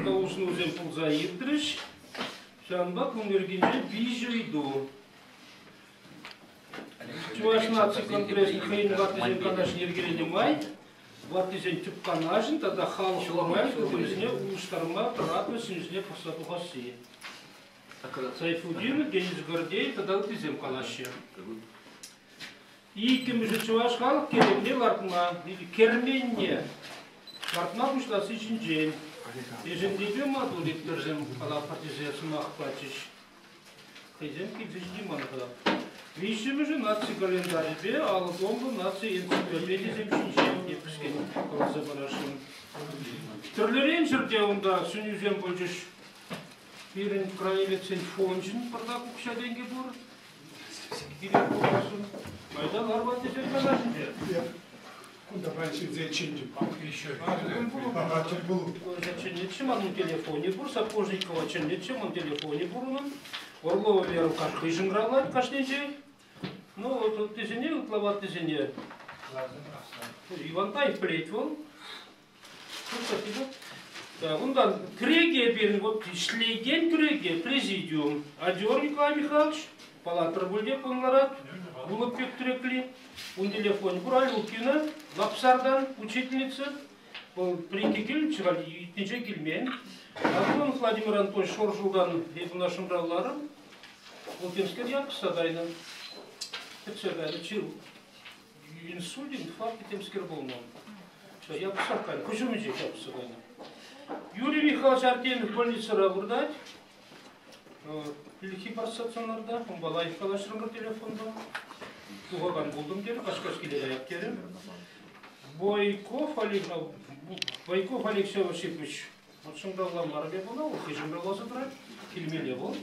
Улшӑнусем пулса иртрӗҫ. Ҫавӑнпа кун йӗркинче виҫӗ ыйту. Чӑваш наци конгресӗн хӑйӗн ваттисен канашне йӗркеленӗ май ваттисен тӗп канашӗн тата халӑх нумай вырӑнсене улӑштарма тӑратнӑ сӗнӳсене пӑхса тухасси. Сайфутдинов, Денис Гордеев тата ыттисем калаҫҫӗ. Иккӗмӗшӗ чӑваш халӑх керемне лартма, керменне лартма пуҫласси ҫинчен. Ӗҫӗнтипе маттур еткерсем калатпӑр тесе сӑмах пачӗҫ. Хӑйсем килсе ҫитейман-ха. Виҫҫӗмӗшӗ наци календарӗпе алӑ наци энциклопедисем ҫинчен те кӗскен каласа парасшӑн. Тӗрлӗрен ҫӗрте унта сӗнӳсем пулчӗҫ. Пирӗн краеведсен фончӗн пӑртак укҫа-тенкӗ пур. Киле пуласшӑн. Айта ларма тесен канашӗнче. Кунта паян чӗнтӗм. Тӗл пулу. Чӗнетчӗ манӑн телефонӗ пур, Сапожникова чӗнетчӗ, ман телефонӗ пур унӑн. Орлова Вера хӑй шӑнкӑравлать кашнинче. Ну, вот ыттисене, ытла ваттисене. Ивантаев пӗлет вӑл. Спасибо. Да, унтан кӗреке пирӗн вот ӗҫлекен кӗреке президиум. Адер Николай Михайлович, палатӑр пуль те ларать. Улӑп пек тӗрекли. Ун телефонӗ пур Алюкина, Лапсартан учительница. Вӑл пӗр-икӗ кил иртнинче килмен. Антон Владимир Анатольевич Шоршултан эпӗ ӑна шӑнкӑравларӑм. Вӑл темскер япӑхса кайнӑ. Пӗтсе кайнӑ. Инсульт, инфаркт темскер пулнӑ. Япӑхсах кайнӑ, куҫ умӗнчех япӑхса кайнӑ. Юрий Михайлович Артемьев больницӑра выртать. Хипар стационарта, унпа лайӑх калаҫрӑмӑр телефонпа. Тухакан пултӑм терӗ, каҫ-каҫ киле каяп терӗ. Бойков Олег, Бойков Алексей Осипович вот шӑнкӑравламарӗ те пулнӑ, вӑл хӑй шӑнкӑравласа тӑрать, килмелле вӑл.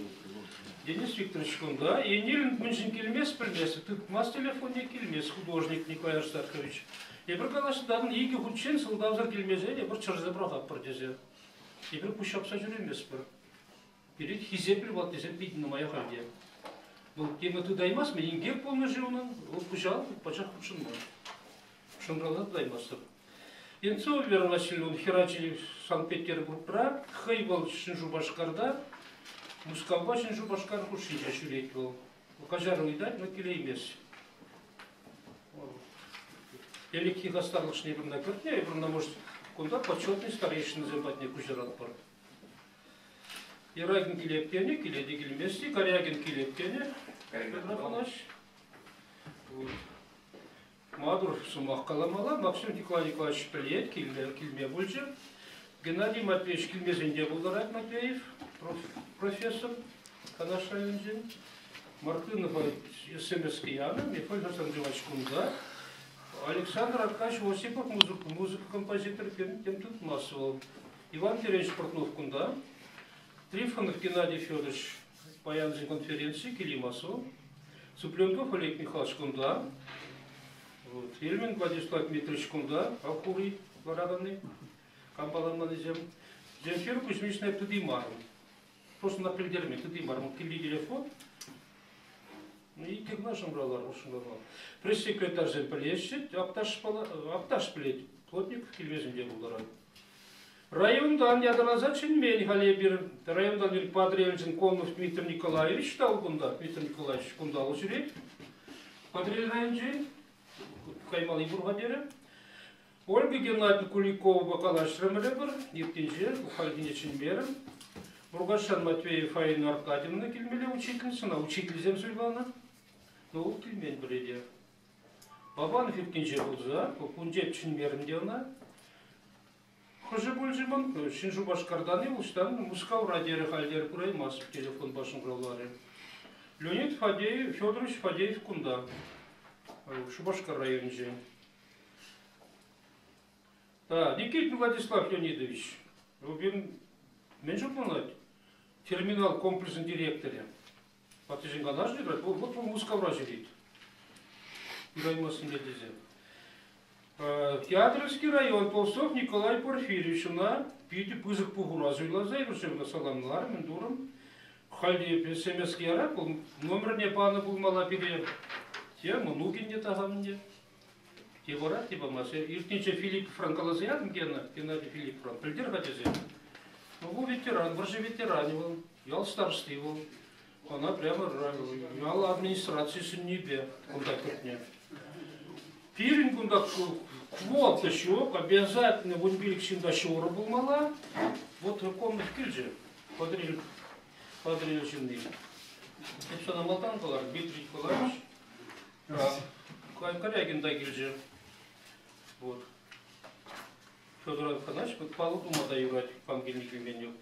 Денис Викторович кунта. Енилин мӗншӗн килмест, пӗлмест, тытмасть телефонне, килмест художник Николай Аристархович. Эпир калаҫнӑ икӗ хутчен сӑлтавсӑр килмесен эпир чӗрсе пӑрахатпӑр тесе. Эпир пуҫ ҫапса ҫӳреместпӗр. Пире хисеплӗ ваттисем питӗ нумаях ӗнтӗ. Вӑл тема тытаймасть, мӗн инкек пулнӑ-ши унӑн, вӑл хуҫалӑх пачах хутшӑнман. Шӑнкӑравласа тытаймастӑп. Енцова Вера Васильевна хӗрачи Санкт-Петербургра, хӑй вӑл Ҫӗн Шупашкарта, Мускавпа Ҫӗн Шупашкар хушшинче ҫӳрет вӑл. Каҫару ыйтать, но килеймест. Ӗлӗкхи хастарлӑхшӑн эпир ӑна кӗртнӗ, эпир ӑна, может, кунта почетный старейшинӑсем патне куҫаратпӑр. Иракин килеп тенӗ, киле те килмест-и, Корягин килеп тенӗ, Петр Афанасьевич. Маттур сӑмах каламалла. Максим Николай Николаевич пӗлет, килме пулчӗ. Геннадий Матвеевич килмесен те пултарать Матвеев, профессор Канаш районӗнчен. Мартынова СМС янӑ, Михаил Александрович кунта. Александр Аркадьевич Осипов музыка композитор тем тытмасть вӑл. Иван Терентьевич Портнов кунта. Трифонов Геннадий Федорович паянхи конференци Килимасов. Цыпленков Олег Михайлович кунта. Вот. Ельмин Владислав Дмитриевич кунта, Акури лараканни, кампаланманнисем. Земфира Кузьминична тытаймарӑм. Просто на пӗлтерме тытаймарӑм. Килти телефон. Иккӗ кӑна шӑнкӑравлар, шӑнкӑравлар. Пресс-секретарьсем пӗлеҫҫӗ, Акташ, Акташ пӗлет. Плотник килмесен те пултарать. Районтан ятарласа чӗнмен халь эпир. Районтан Патӑрьелӗнчен Коннов Дмитрий Николаевич та кунта. Дмитрий Николаевич кунта вӑл ҫӳрет. Патӑрьел районӗнчен. Каймалли пур-ха терӗ. Ольга Геннадьевна Куликовапа калаҫрӑмӑр эпир. Иртнинче хальхине чӗнмерӗм. Муркашран Матвеев Фаина Аркадьевна килмелле учительница. Ӑна учительсем суйланӑ. Ну, килмен пӗри те. Бабанов иртнинче пулса, кунче чӗнмерӗм те ӑна. Хӑшӗ пулчӗ ман? Ҫӗн Шупашкартан-и, ӑҫтан? Мускавра терӗ халь терӗ, кураймастӑп телефонпа шӑнкӑравларӗ. Леонид Фадеев, Федорович Фадеев кунта, Шупашкар районӗнче. Да, Никитин Владислав Леонидович, Рубин мӗн шутланать? Терминал комплексӗн директорӗ. Ваттисен канашӗ юрать, вӑл вот вӑл Мускавра ҫӳрет. Юраймастӑн тесе. Театрский район Толстов Николай Порфирьевич ӑна питӗ пысӑк пухура суйласа эпир саламларӑм, мӗн турӑм. Халь СМС ярап, вӑл номерне панӑ пулмалла пире. Те мӑнукӗн те тахамне. Те вара, те памасть. Иртнинче Филипповран каласа ятӑм Гена, Геннадий Филипповран. Пӗлтер-ха тесе. Ну, вӑл ветеран, вӑрҫӑ ветеранӗ вӑл, ял старости вӑл. Ӑна прямо ял администраци сӗннипе кунта кӗртнӗ. Пирӗн кунта квота ҫук, обязательно 15 ҫынта ҫурӑ пулмалла. Вот комнат килчӗ, Патӑрьел, Патӑрьел ҫынни. Эп сана малтан калар, Дмитрий Николаевич. Корягин та килчӗ. Вот. Федор Афанасьевич, вот паллӑ тума та юрать, кам килни килмен.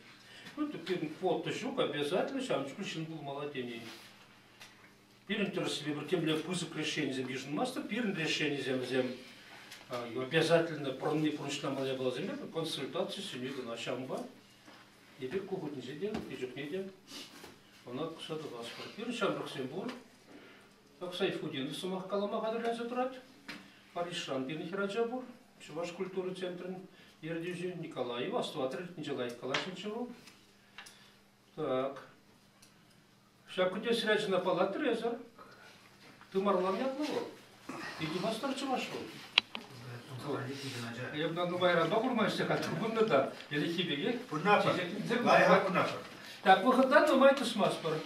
Ну, пирӗн квота ҫук, обязательно ҫавӑн чухлӗ ҫын пулмалла тени. Пирӗн тӗрӗссипе пӗр темле пысӑк решенисем йышӑнмастӑп. Пирӗн решенисем вӗсем обязательно пурӑнни пурнӑҫламалли япаласемпе консультаци сӗнӳ кӑна. Ҫавӑнпа эпир ку хутӗнче те, ытти чухне те ӑна пӑхса тухаспӑр. Пирӗн ҫамрӑксем пур. Ак Сайфутдинов сӑмах калама хатӗрленсе тӑрать. Парижран пирӗн хӗрача пур. Чӑваш культура центрӗн ертӳҫи Николаев астӑватӑр, лайӑх калаҫнӑччӗ вӑл. Так. Ҫак кӗтесре ачана паллатӑр эсӗ? Тымарлан ятлӑ вӑл. Питӗ хастар чӑваш вӑл. Эп нумайранпа курмаҫҫӗ-ха, тупӑннӑ та. Ӗлӗкхи пекех. Лайӑх пурнатпӑр. Так, вӑхӑтна нумай тӑсмастпӑр.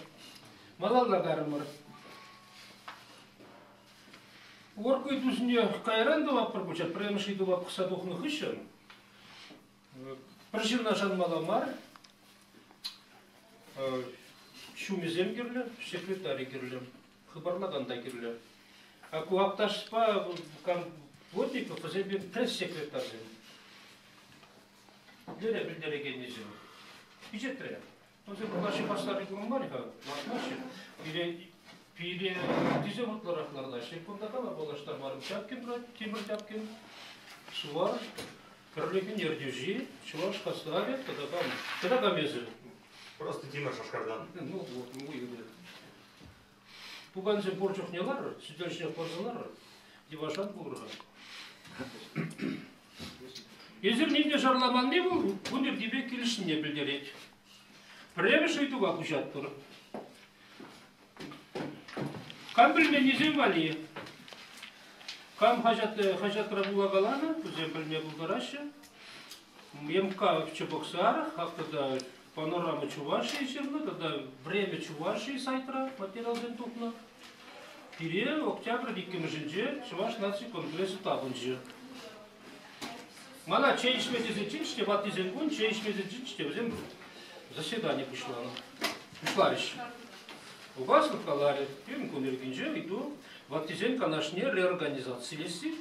Малалла карӑмӑр. Орк ыйтусене кайран тӑватпӑр пулча, пӗрремӗш ыйтӑва пӑхса тухнӑ хыҫҫӑн пӗр ҫынна шанмалла мар, ҫумӗсем кирлӗ, секретарь кирлӗ, хыпарлакан та кирлӗ. А ку Акташпа Плотников вӗсем пресс-секретарьсем. Лере пӗлтерекеннисем. Пичетре. Вӗсем ытлашши хастарри курӑнмарӗ-ха, лартмаҫҫӗ. Пире, пире ыттисем ытларах лартаҫҫӗ. Кунта кала паллаштармарӑм. Тяпкин брат, Тимӗр Тяпкин, Сувар, пӗрлӗхӗн ертӳҫи, чӑваш хастарӗ тата кам? Тата кам эсӗ? Просто Тимӗр Шашкардан. Ну, вот, ну, Пукансем пур чухне ларӑр, сӗтел ҫине хӑварса ларӑр. Йӑвашан пулӑр-ха. Эсир ним те шарламанни вӑл кун йӗркипе килӗшнине пӗлтерет. Пӗрремӗш ыйтӑва куҫатпӑр. Кам пӗлменнисем валли кам хаҫат, хаҫатра вулакаланӑ, вӗсем пӗлме пултараҫҫӗ. МК Чебоксарах, тата Панорама Чувашии ҫырнӑ тата Время Чувашии сайтра материалсем тухнӑ. Пире октябрь иккӗмӗшӗнче Чӑваш наци конгресӗ тапӑнчӗ. Мана чей ӗҫме тесе чӗнчӗ те, ваттисен кун чей ӗҫме тесе чӗнчӗ те, вӗсем заседани пуҫланӑ. Пуҫларӗҫ. Угаслов каларӗ, пирӗн кун йӗркинче ыйту ваттисен канашне реорганизацилесси,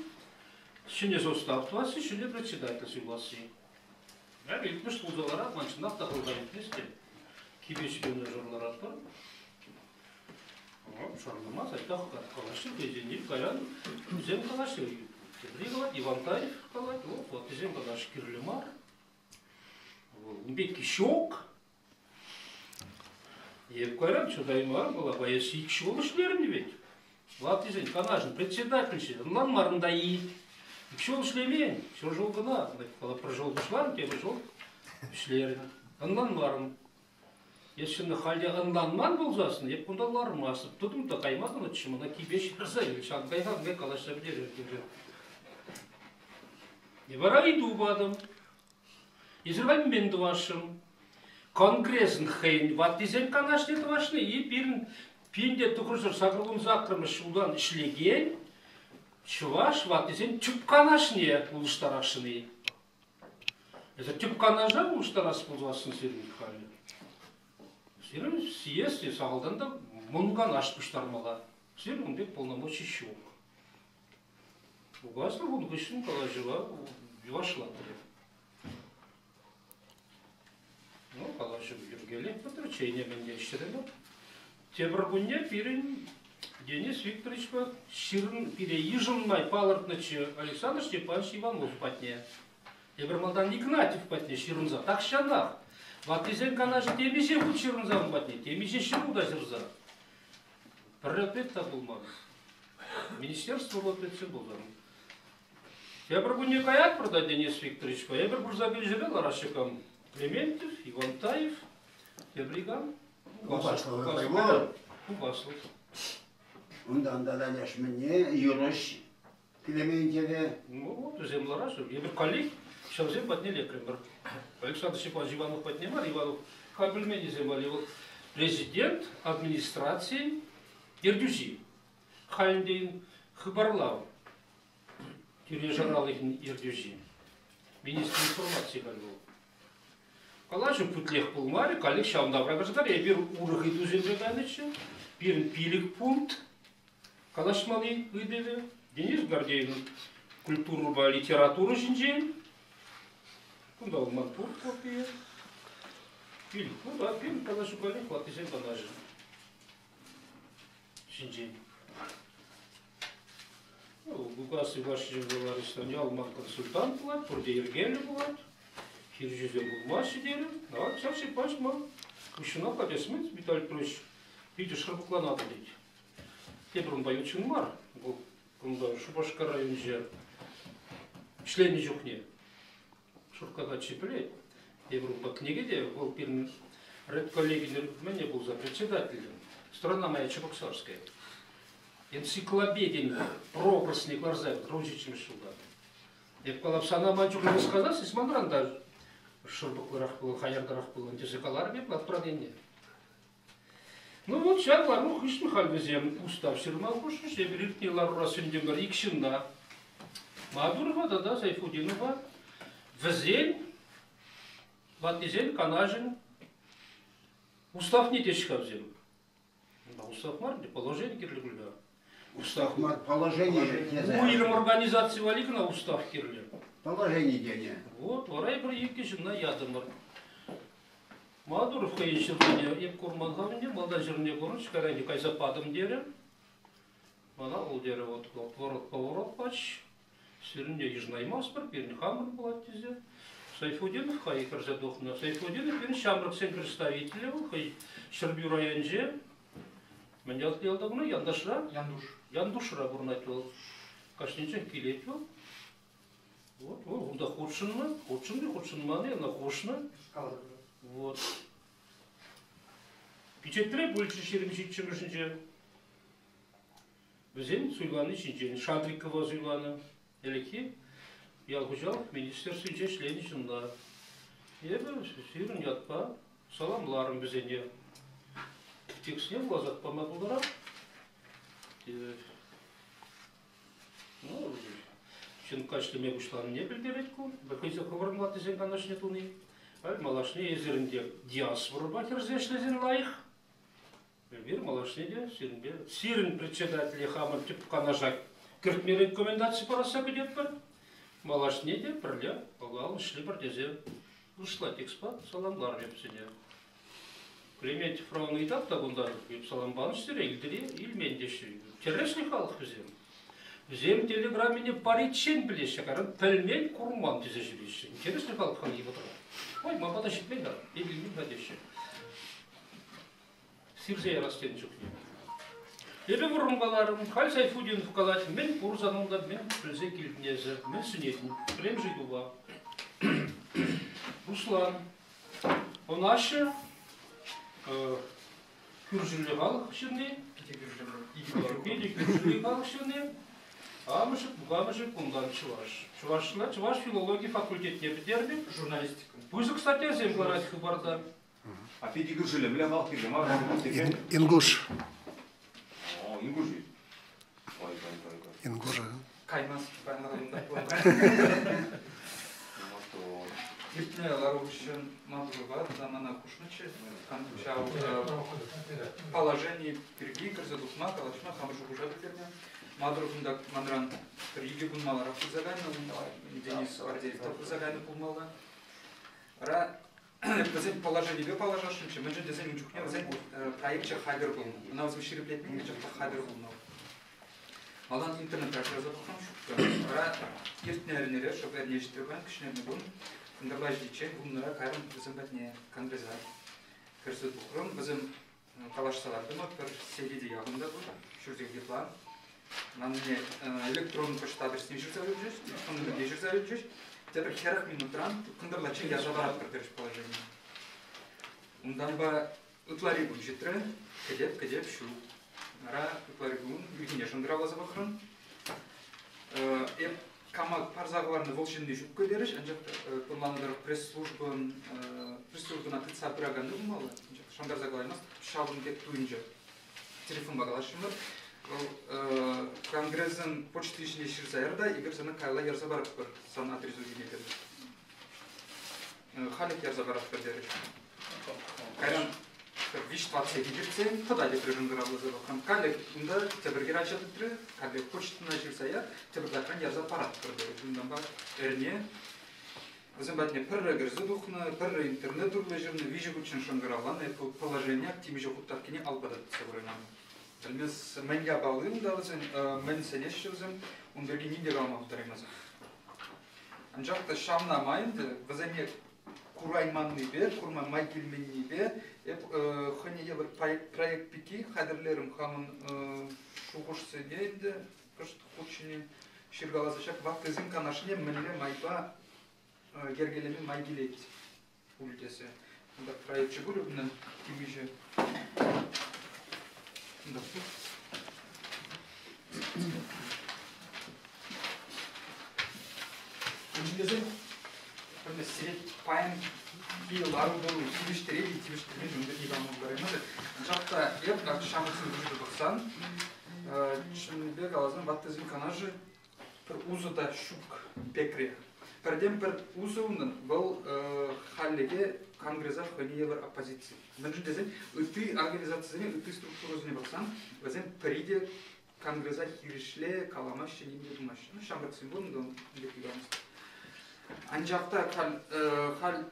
ҫӗнӗ состав тӑвасси, ҫӗнӗ председатель суйласси. Эпӗ илтмӗш пулса ларать, ман чӑнах та хӑлха илтмест те. Кипеч юнашар ларатпӑр. Шарламас, айта калаҫҫӗ, хӑйсене каян вӗсем калаҫҫӗ. Тепри калать, Ивантаев калать, о, ваттисем калаҫ кирлӗ мар. Ун пекки ҫук. Эп кайран чӑтаймарӑм, вӑл эс ик ҫул ӗҫлерӗн вӗт. Ваттисен канашӗн председателӗ ӑнланмарӑм та-и. Ик ҫул ӗҫлемен, ҫур ҫул кӑна. Пӗр ҫул пуҫларӑм, тепӗр ҫул ӗҫлерӗм. Ӑнланмарӑм. Эс ҫынна халь те ӑнланман пулсассӑн, эп кунта лармастӑп. Тытӑм та каймастӑн, мана кипеч ярса ил. Ҫавӑн кайсан калаҫса пӗтерер тесе. Вара ыйту патӑм. Эсир халь мӗн тӑвасшӑн? Конгресӑн хӑйӗн ваттисен канашне тӑвасшӑн-и пирӗн 1988 ҫултан ӗҫлекен чӑваш ваттисен тӗп канашне улӑштарасшӑн-и? Эсир тӗп канаша улӑштарас пулсассӑн сирӗн халь сирӗн съезд сахалтан та мӑн канаш пуҫтармалла. Сирӗн ун пек полномочи ҫук. Угаслов ун хыҫҫӑн калаҫӑва йӑвашлатрӗ. Ну, калаҫу йӗркелех пӗтрӗ, чейне мӗнле ӗҫрӗмӗр. Тепӗр кунне пирӗн Денис Викторовичпа ҫырӑн пире йышӑнма палӑртнӑччӗ Александр Степанович Иванов патне. Эпир малтан Игнатьев патне ҫырӑнса тахҫанах ваттисен канашӗ темиҫе хут ҫырӑнса ун патне, темиҫе ҫыру та ҫырса. Пӗрре пек та пулман. Министерство ответсем пулсан. Тепӗр кунне каятпӑр та Денис Викторовичпа. Эпир пырса килӗшӗре лараҫҫӗ кам? Клементьев, Ивантаев, тепри кам? Купаслов. Купаслов. Унтан тата леш мӗнне юрӑҫ Клементьеве. Ну вот, вӗсем лараҫҫӗ. Эпир коллег. Ҫавсем патне лекрӗмӗр. Александр Степанович Иванов патне мар, Иванов хам пӗлменнисем валли вӑл президент администрацийӗн ертӳҫи. Халь ӗнтӗ хыпарлав тӳре-шаралӑхӗн ертӳҫи. Министр информаци халь вӑл. Калаҫу путлех пулмарӗ, каллех ҫавӑн тавра кӑшкӑрӗ. Эпир урӑх ыйтусемпе кайнӑччӗ. Пирӗн пилӗк пункт калаҫмалли ыйтӑвӗ. Денис Гордеевӑн культурӑпа литература ҫинчен. Кунта вӑл ман пур копийӗ. Пилӗк пункт, а пирӗн калаҫу каллех ваттисен канашӗ ҫинчен. Лукас Иванович Беларуҫран ял мар консультант пулать, пурте йӗркеллӗ пулать. Хирӗҫӳсем пулмаҫҫӗ терӗм. А ҫав ҫепаҫ ман хыҫҫӑнах катесмет Виталий Петрович питӗ шӑрпӑкланатӑ тет. Тепӗр унпа ют ҫын мар. Вӑл кунта Шупашкар районӗнче ӗҫленӗ чухне Шуркка каччи пӗлет. Эпир унпа кӗнеке те, вӑл пирӗн редколлегин мӗне пулса председателӗ. Страна моя Чебоксарская. Энциклопедин прообразне кӑларса ручӗччӗмӗш ҫулта. Эп калап, сана ман чухне высказаться, эс манран та шӑрпӑклӑрах пулӑн, хаяртарах пулӑн тесе каларӑм эп лапраненне. Ну вот ҫак лару хыҫҫӑн халь вӗсем устав ҫырма хушрӗҫ. Эпир иртнӗ ларура сӗнтӗмӗр ик ҫынна. Мадурова тата Сайфутдинова вӗсен ваттисен канашӗн уставне теҫ-ха вӗсем. Устав мар, положение кирлӗ пуль-ха. Устав мар, положение тесе. Уйрӑм организаци валли кӑна устав кирлӗ. Положение тенӗ. Вот, вара эпир икӗ ҫынна ятӑмӑр. Мадуров хӑйӗн ҫырнине эп курман-ха ӗнтӗ, малтан ҫырнине курнӑччӗ, кайран кайса патӑм терӗ. Мана вӑл терӗ, вот отворот-поворот пач, сирӗнне йышӑнаймастпӑр, пирӗн хамӑр пулать тесе. Сайфутдинов хӑй кӗрсе тухнӑ. Сайфутдинов пирӗн ҫамрӑксен представителӗ вӑл, хӑй Ҫӗрпӳ районӗнче. Мӗн ялта пурӑнать? Янташра? Яндуш. Яндушра пурӑнать вӑл. Кашнинчех килет вӑл. Вот, вӑл унта хутшӑннӑ, хутшӑннӑ, хутшӑнман-и, ӑна хушнӑ. Вот. Пичетре пулчӗ 27-мӗшӗнче. Вӗсен суйлани ҫинчен Шадрикова суйланӑ. Ӗлӗкхи ял хуҫалӑх министерствинче ӗҫленӗ ҫынна. Эпӗ сирӗн ятпа саламларӑм вӗсене. Текстне вуласа пама пултарап. Ну, ҫынка ӗҫлеме пуҫланине пӗлтерет ку. Хӑйсем хӑвӑрӑн ваттисен канашне туни. Халь малашне эсир ӗнтӗ диаспорӑпа хӗрсе ӗҫлесен лайӑх. Эпир малашне те сирӗнпе, сирӗн председателе хамӑр тӗп канаша кӗртме рекомендаци парасса кӗтетпӗр. Малашне те пӗрле алла ӗҫлӗпӗр тесе вырӑсла текстпа саламларӑм эп сире. Клементьев фрау ыйтап та кунта салампанӑ сире илтӗре илмен теҫҫӗ. Интереслӗ халӑх вӗсем. Вӗсем телеграммине париччен пӗлеҫҫӗ, каран пӗлмен курман тесе ҫӳреҫҫӗ. Интереслӗ халӑх хальхи вӑхӑтра. Ой, ман пата ҫитмен-ха, эп илмен-ха теҫҫӗ. Сирсе ярас тенӗ чухне. Эпӗ вӑрӑм каларӑм, халь Сайфутдинов калать, мӗн пур сан унта, мӗн пӗлсе килтӗн эсӗ, мӗн сӗнетӗн, пӗлем-ши тупа. Руслан, Ун ашшӗ кӳршӗллӗ халӑх ҫынни. Питӗ кӳршӗллӗ халӑх ҫынни. Амӑшӗ, кукамӑшӗ кунтан чӑваш. Чӑвашла чӑваш филологи факультетне пӗтернӗ. Журналистика. Пысӑк статьясем кӑларать Хыпарта. А питӗ кӳршӗллӗ мӗнле халӑх кирлӗ мар? Ингуш. О, ингуши. Ой, ой, ой, ой. Ингуша. Каймас Иртнӗ лару хыҫҫӑн Мадурова тата мана хушнӑччӗ. Ҫав положени пирки кӗрсе тухма, калаҫма хамӑр шухӑша пӗлтернӗ. Мадуров унта манран пӗр-икӗ кун маларах пырса кайнӑ, Денис Гордеев та пырса кайнӑ пулмалла. Вара вӗсен положенипе паллашасшӑнччӗ, мӗншӗн тесен ун чухне вӗсен проекчӗ хатӗр пулнӑ. Ӑна вӗсем ҫирӗплетмен, анчах та хатӗр пулнӑ. Малтан интернетра шыраса пӑхрӑм, ҫук. Вара иртнӗ эрнере, шӑп эрне ҫитрӗ паян, кӗҫнерни кун, кӑнтӑрла ҫитиччен вуннӑра кайрӑм вӗсем патне конгреса. Кӗрсе тухрӑм, вӗсем калаҫса лартӑмӑр, пӗр сехете яхӑн та пуль, ҫур сехет ытла. Манне электрон почта адресне ҫырса илчӗҫ, телефон номерне ҫырса илчӗҫ. Тепӗр 40 минутран кӑнтӑрлаччен ярса паратпӑр терӗҫ положение. Унтанпа ытлари кун ҫитрӗ, кӗтеп, кӗтеп, ҫук. Вара ытлари кун ирхине шӑнкӑравласа пӑхрӑм. Эп Кама парса хӑварнӑ вӑл ҫынни ҫуккӑ терӗҫ, анчах ӑнланнӑ тӑрӑх пресс-службӑн пресс-службӑна тытса пыраканни пулмалла. Анчах шантарса калаймастӑп, ҫавӑн пек туйӑнчӗ. Телефонпа калаҫрӑмӑр. Вӑл конгресӑн почти ҫине ҫырса яр та эпир сана каялла ярса паратпӑр, сан адресу ҫине терӗ. Халех ярса паратпӑр терӗҫ. Кайран виҫ-тӑват сехет иртсен тата тепре шӑнкӑравласа пӑхрӑм. Каллех унта тепӗр хӗрача тытрӗ, каллех почтӑна ҫырса яр, тепӗртакран ярса паратпӑр терӗ. Унтанпа эрне вӗсем патне пӗрре кӗрсе тухнӑ, пӗрре интернет урлӑ ҫырнӑ, виҫӗ хутчен шӑнкӑравланӑ, положение темиҫе хут таткине алпа та тытса курайман. Пӗлмес, мӗн япали унта вӗсен, мӗн сӗнеҫҫӗ вӗсем, ун пирки ним те калама пултараймасӑр. Анчах та ҫавна май ӗнтӗ вӗсене курайманнипе, курма май килменнипе эп хӑйне евӗр проект пирки хатӗрлерӗм хамӑн шухӑшсене ӗнтӗ кӑшт хут ҫине ҫыркаласа ҫак ваттисен канашне мӗнле майпа йӗркелеме май килет пуль тесе. Унта проекчӗ пур унӑн темиҫе. Унта пур. Мӗншӗн пӗрне сире паянхи лару-тӑру тивӗҫтерет-и, тивӗҫтермен ун пирки калама пултараймастӑп. Анчах та эп ҫамрӑксен пуҫӗпе пӑхсан, чӑннипе каласан, ваттисен канашӗ пӗр усӑ та ҫук пекрех. Пӗртен-пӗр усӑ унӑн вӑл хальлӗхе Конгреса хӑйне евӗр оппозици. Мӗншӗн тесен ытти организацисене, ытти структурӑсене пӑхсан, вӗсем пӗри те Конгреса хирӗҫле каламаҫҫӗ, ним те тумаҫҫӗ. Ну, ҫамрӑксем пур унта, ун пек каламасть. Анчах та халь, халь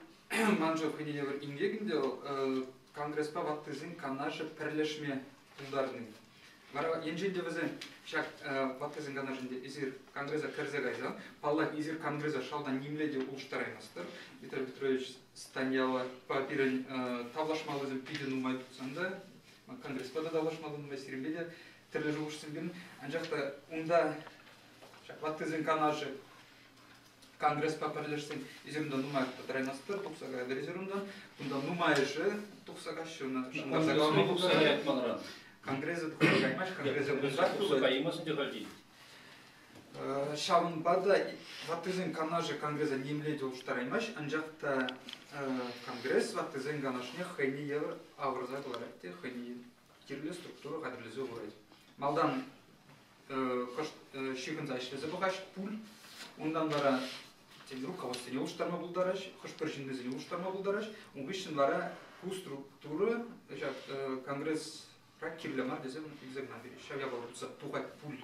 маншӑн хӑйне евӗр инкек ӗнтӗ вӑл, Конгреспа ваттисен канашӗ пӗрлешме пултарни. Вара енчен те вӗсем ҫак ваттисен канашӗнче эсир Конгреса кӗрсе кайсан, паллах, эсир Конгреса шалтан нимле те улӑштараймастӑр. Виталий Петрович Станьялпа пирӗн тавлашмаллисем питӗ нумай тупсан та, Конгреспа та тавлашмалла нумай, сирӗнпе те тӗрлӗ шухӑшсем пирӗн. Анчах та унта ҫак ваттисен канашӗ Конгреспа пӗрлешсен эсир унта нумай тӑраймастӑр, тухса каятӑр эсир унтан. Кунта нумайӑшӗ тухса каҫҫӗ, ӑна шантарса калама тухса каять манран. Конгреса тухса каймасть, Конгреса кунтах тухса каймасть ӗнтӗ хальхи. Ҫавӑнпа та ваттисен канашӗ Конгреса нимле те улӑштараймасть, анчах та Конгресс ваттисен канашне хӑйне евӗр авӑрса кӑларать те хӑйне кирлӗ структура хатӗрлесе хурать. Малтан кӑшт ҫыхӑнса ӗҫлесе пӑхаҫ пуль. Унтан вара тен руководствоне улӑштарма пултараҫ, хӑш-пӗр ҫыннисене улӑштарма пултараҫ. Ун хыҫҫӑн вара ку структура ҫак конгрессра кирлӗ мар тесе илсе кӑна берет. Ҫав япала туса тухать пуль.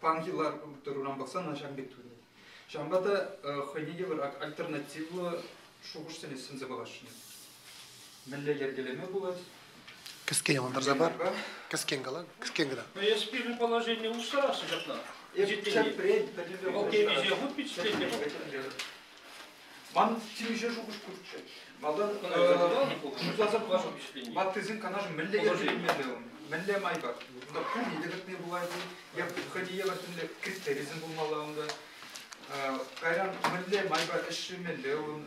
Панхи лару-тӑруран пӑхсан ӑна ҫакӑн пек туйӑнать. Ҫавӑнпа та хӑйне евӗр альтернативлӑ шухӑшсене сӗнсе пӑхасшӑн. Мӗнле йӗркелеме пулать? Кӗскен ӑнлантарса пар. Кӗскен кала, кӗскен кӑна. Эс пирӗн положение улӑштарасшӑн ҫакна. Вӑл темиҫе хут пичетленнӗ. Ман темиҫе шухӑш пурччӗ. Малтан шутласа ваттисен канашӗ мӗнле йӗркеленмелле ун? Мӗнле майпа? Унта пурне те кӗртме пулать-и? Е хӑйне евӗр темле критерисем пулмалла унта? Кайран мӗнле майпа ӗҫлемелле ун,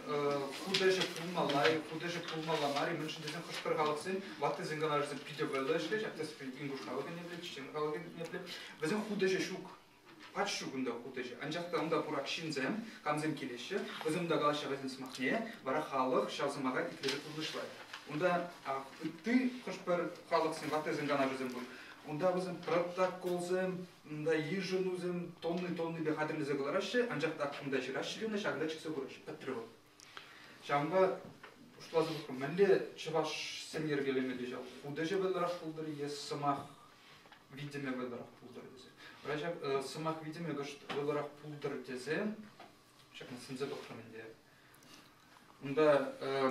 хут ӗҫӗ пулмалла-и, хут ӗҫӗ пулмалла мар-и, мӗншӗн тесен хӑш-пӗр халӑхсен ваттисен канашӗсем питӗ вӑйлӑ ӗҫлеҫ, тӗслӗхрен ингуш халӑхӗн епле, чечен халӑхӗн епле. Вӗсен хут ӗҫӗ ҫук. Пач ҫук унта хут ӗҫӗ. Анчах та унта пурак ҫынсем, камсем килеҫҫӗ, вӗсем унта калаҫҫӗ вӗсен сӑмахне, вара халӑх ҫав сӑмаха итлесе пурнӑҫлать. Унта ытти хӑш-пӗр халӑхсен ваттисен канашӗсем пур. Унта вӗсем протоколсем, Унта йышӑнусем тонни-тоннипе хатӗрлесе кӑлараҫҫӗ, анчах та кунта ҫыраҫҫӗ те ӑна ҫакӑнта чиксе хураҫҫӗ. Пӗтрӗ вӑл. Ҫавӑнпа шутласа пӑхрӑм, мӗнле чӑвашсем йӗркелемелле ҫав хут ӗҫӗ вӑйлӑрах пултӑр е сӑмах витӗмӗ вӑйлӑрах пултӑр тесе. Вара ҫак сӑмах витӗмӗ кӑшт вӑйлӑрах пултӑр тесе ҫакна сӗнсе пӑхрӑм ӗнтӗ. Унта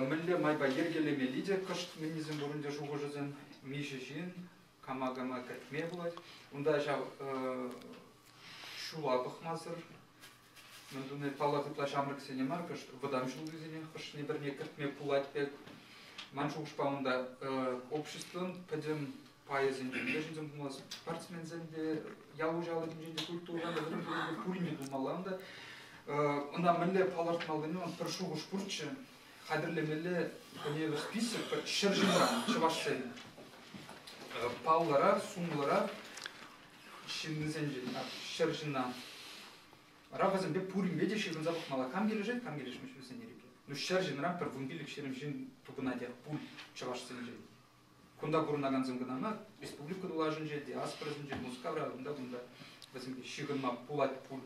мӗнле майпа йӗркелемелли те кӑшт мӗннисем пур ӗнтӗ шухӑшӗсем, миҫе ҫын, кама-кама кӗртме пулать. Унта ҫав ҫула пӑхмасӑр мӗн туни, паллах, ытла ҫамрӑксене мар, кӑшт вӑтам ҫултисене хӑшне-пӗрне кӗртме пулать пек. Ман шухӑшпа унта обществӑн пӗтӗм пайӗсенчен те ҫынсем пулмалла, спортсменсем те, ял хуҫалӑхӗнчен те, культурӑран та, вӗрентӳрен те пурин те пулмалла унта. Ӑна мӗнле палӑртмаллине пӗр шухӑш пурччӗ. Хатӗрлемелле хӑйне список пӗр ҫӗр ҫынран чӑвашсен паллӑрах, сумлӑрах ҫыннисенчен, ҫӗр ҫынна. Вара вӗсемпе пуринпе те ҫыхӑнса пӑхмалла. Кам килӗшет, кам килӗшмест вӗсен ирӗкӗ. Ну, 100 ҫынран пӗр 15-20 ҫын тупӑнатех пуль чӑвашсенчен. Кунта пурӑнакансем кӑна мар, республика тулашӗнче, диаспорасенче, Мускавра, унта-кунта вӗсемпе ҫыхӑнма пулать пуль.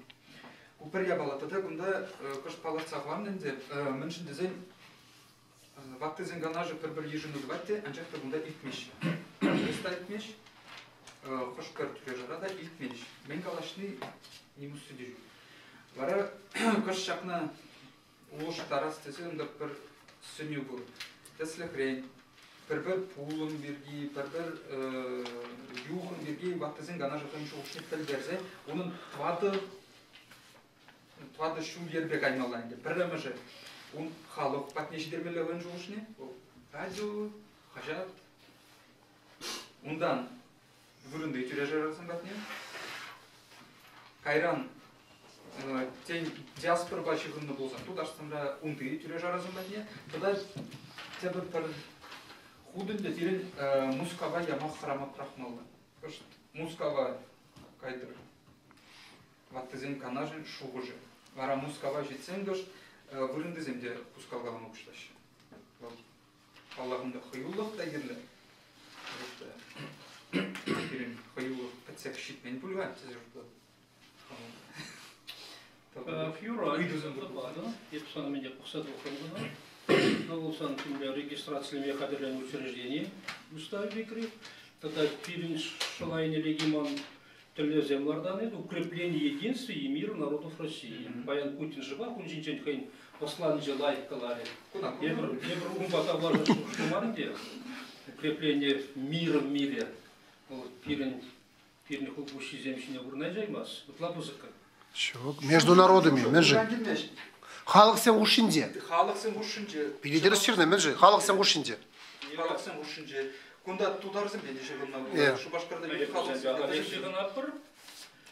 Ку пӗр япала. Тата кунта кӑшт палӑртса хӑварнӑ ӗнтӗ, мӗншӗн тесен ваттисен канашӗ пӗр-пӗр йышӑну тӑвать те, анчах та кунта илтмеҫҫӗ. Та илтмест, хӑш-пӗр тӳре-шара та илтмест. Мӗн калаҫни ним усси те ҫук. Вара кӑшт ҫакна улӑштарас тесе унта пӗр сӗнӳ пур. Тӗслӗхрен, пӗр-пӗр пулӑм пирки, пӗр-пӗр юхӑм пирки ваттисен канашӗ хӑйӗн шухӑшне пӗлтерсе унӑн тӑватӑ ҫул-йӗрпе каймалла ӗнтӗ. Пӗрремӗшӗ ун халӑх патне ҫитермелле хӑйӗн шухӑшне. Вӑл радио, хаҫат. Унтан вырӑнти тӳре-шарасем патне. Кайран тен, диаспорӑпа ҫыхӑннӑ пулсан Тутарстанра унти тӳре-шарасем патне. Тата тепӗр пӗр хут ӗнтӗ пирӗн Мускава яма хӑрама пӑрахмалла. Кӑшт Мускава кайтӑр. Ваттисен канашӗн шухӑшӗ. Вара Мускава ҫитсен кӑшт вырӑнтисем те хускалкалама пуҫлаҫҫӗ. Вӑл Паллах, унта хӑюлӑх та кирлӗ. Пирӗн хӑюлӑх пӗтсех ҫитмен пуль-ха, тесе шутлатӑп. Юра, ыйтусем пулнӑ. Эп сан мӗне пӑхса тухрӑм кӑна. Пулсан темле регистрацилеме хатӗрленӗ учреждени Устав Викри. Тата пирӗн шӑлайне леки ман тӗллевсем лартан эп укрепление единства и мира народов России. Паян Путин шӑпах ун ҫинчен хӑйӗн посланинче лайӑх каларӗ. Эпир, эпир унпа тавлашас шухӑшлӑ мар ӗнтӗ. Укрепление мира в мире. Вӑл пирӗн пирӗн хулпуҫҫисем ҫине вырнаҫаймасть. Ытла пысӑккӑ. Ҫук, между народами, мӗншӗн? Халӑхсем хушшинче. Халӑхсем хушшинче. Питӗ тӗрӗс ҫырнӑ, мӗншӗн? Халӑхсем хушшинче. Халӑхсем хушшинче. Кунта тутарсемпе те ҫыхӑннӑ пулать. Шупашкарта ют халӑхсемпе те ҫыхӑнатпӑр.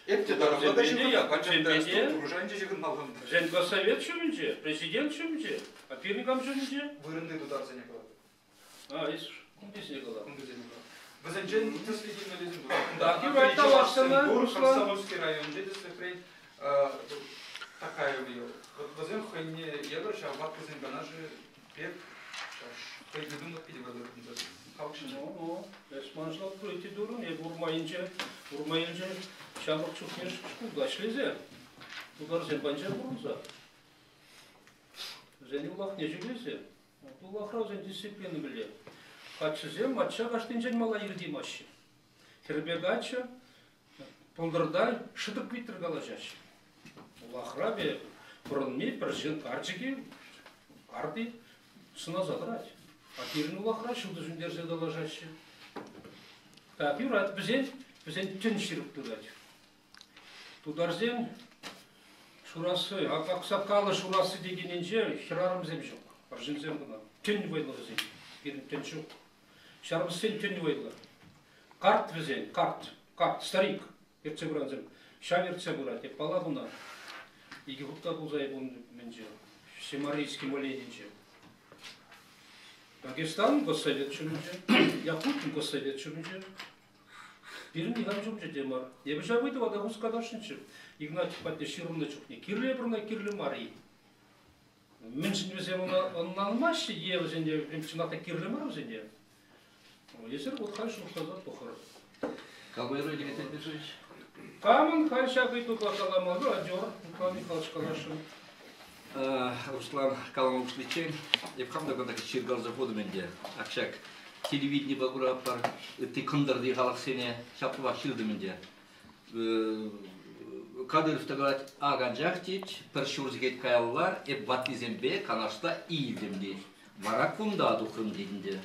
Эп те тарӑхла та ҫыхӑнап, анчах та структура шайӗнче ҫыхӑнмалла. Женгосовет ҫумӗнче, президент ҫумӗнче, а пирӗн кам ҫумӗнче? Вырӑнти тутарсене калатӑп. А, эс кунтисене калатӑп. Кунтисене калатӑп. Вӗсенчен тӗслӗх илмеллисем пур. Так, юрать, тавах Комсомольски районӗнче тӗслӗхрен такая вӑл. Вӗсем хӑйне евӗр ҫав ваттисен канашӗ пек хӑй тытӑмлӑх питӗ вӑйлӑ тытӑнса халӑх ҫинче. Ну, эс маншӑн открытие турӑн. Эп Урмайӗнче, Урмайӗнче ҫамрӑк чухне шкулта ӗҫлесе, тутарсем патӗнче пурӑнса. Вӗсен улахне ҫӳресе. Улахра вӗсен дисциплина мӗнле? Каччӑсем мачча кашнинчен мала иртеймаҫҫӗ. Хӗрпе каччӑ пӑлтӑрта шӑтӑк витӗр калаҫаҫҫӗ. Улахра пек пурӑнми пӗр ҫын карчӑкӗ карти сӑнаса тӑрать. А пирӗн улахра ҫутӑ сӳнтерсе калаҫаҫҫӗ. Так, юрать, вӗсен, вӗсен тӗн ҫирӗп тытать. Тутарсем шурасси, аксакаллӑ шурасси текенӗнче хӗрарӑмсем ҫук, арҫынсем кӑна. Тӗн вӑйлӑ вӗсен, пирӗн тӗн ҫук. Ҫармӑссен тӗн вӑйлӑ. Карт вӗсен, карт, карт, старик ертсе пырансем. Ҫав ертсе пырать. Эп паллах ӑна. Икӗ хут та пулса эп ун мӗнче, Семарийский моленинче. Дагестан госсовет ҫумӗнче, Якутин госсовет ҫумӗнче. Пирӗн никам ҫумӗнче те мар. Эпӗ ҫав ыйтӑва та хускатасшӑнччӗ. Игнатьев патне ҫырӑннӑ чухне кирлӗ эпир ӑна, кирлӗ мар-и? Мӗншӗн вӗсем ӑна ӑнланмаҫҫӗ е вӗсене чӑнах та кирлӗ мар вӗсене? Эсир вот халь шухӑшласа пӑхӑр. Калмайрой Дмитрий Петрович. Камӑн халь ҫак ыйтупа каламалли адёр, Михаил Михайлович каласшӑн. Руслан калама пуҫличчен эп хам та кунта ҫыркаласа хутӑм ӗнтӗ. Ак ҫак телевиденипе куратпӑр, ытти кӑнтӑрти халӑхсене ҫаплах ҫыртӑм ӗнтӗ. Кадыров та калать, ак анчах тет, пӗр ҫур сехет каялла эп ваттисемпе канашла илтӗм тет. Вара кунта тухрӑм тет ӗнтӗ.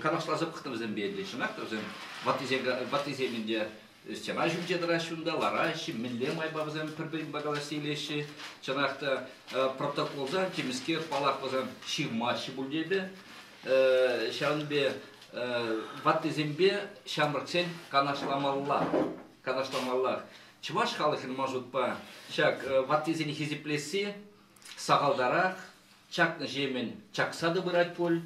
Канашласа пӑхнӑ вӗсемпе ӗнтӗ. Чӑнах та вӗсем ваттисем, ваттисем ӗнтӗ стена ҫумӗнче тӑраҫҫӗ унта, лараҫҫӗ, мӗнле майпа вӗсем пӗр-пӗринпе калаҫса илеҫҫӗ. Чӑнах та протоколсан темӗскер паллах вӗсем ҫырмаҫҫӗ пуль тепӗ. Ҫавӑн пек ваттисемпе ҫамрӑксен канашламалла, канашламаллах. Чӑваш халӑхӗн ман шутпа ҫак ваттисене хисеплесси сахалтарах, чакнӑҫемӗн чакса та пырать пуль,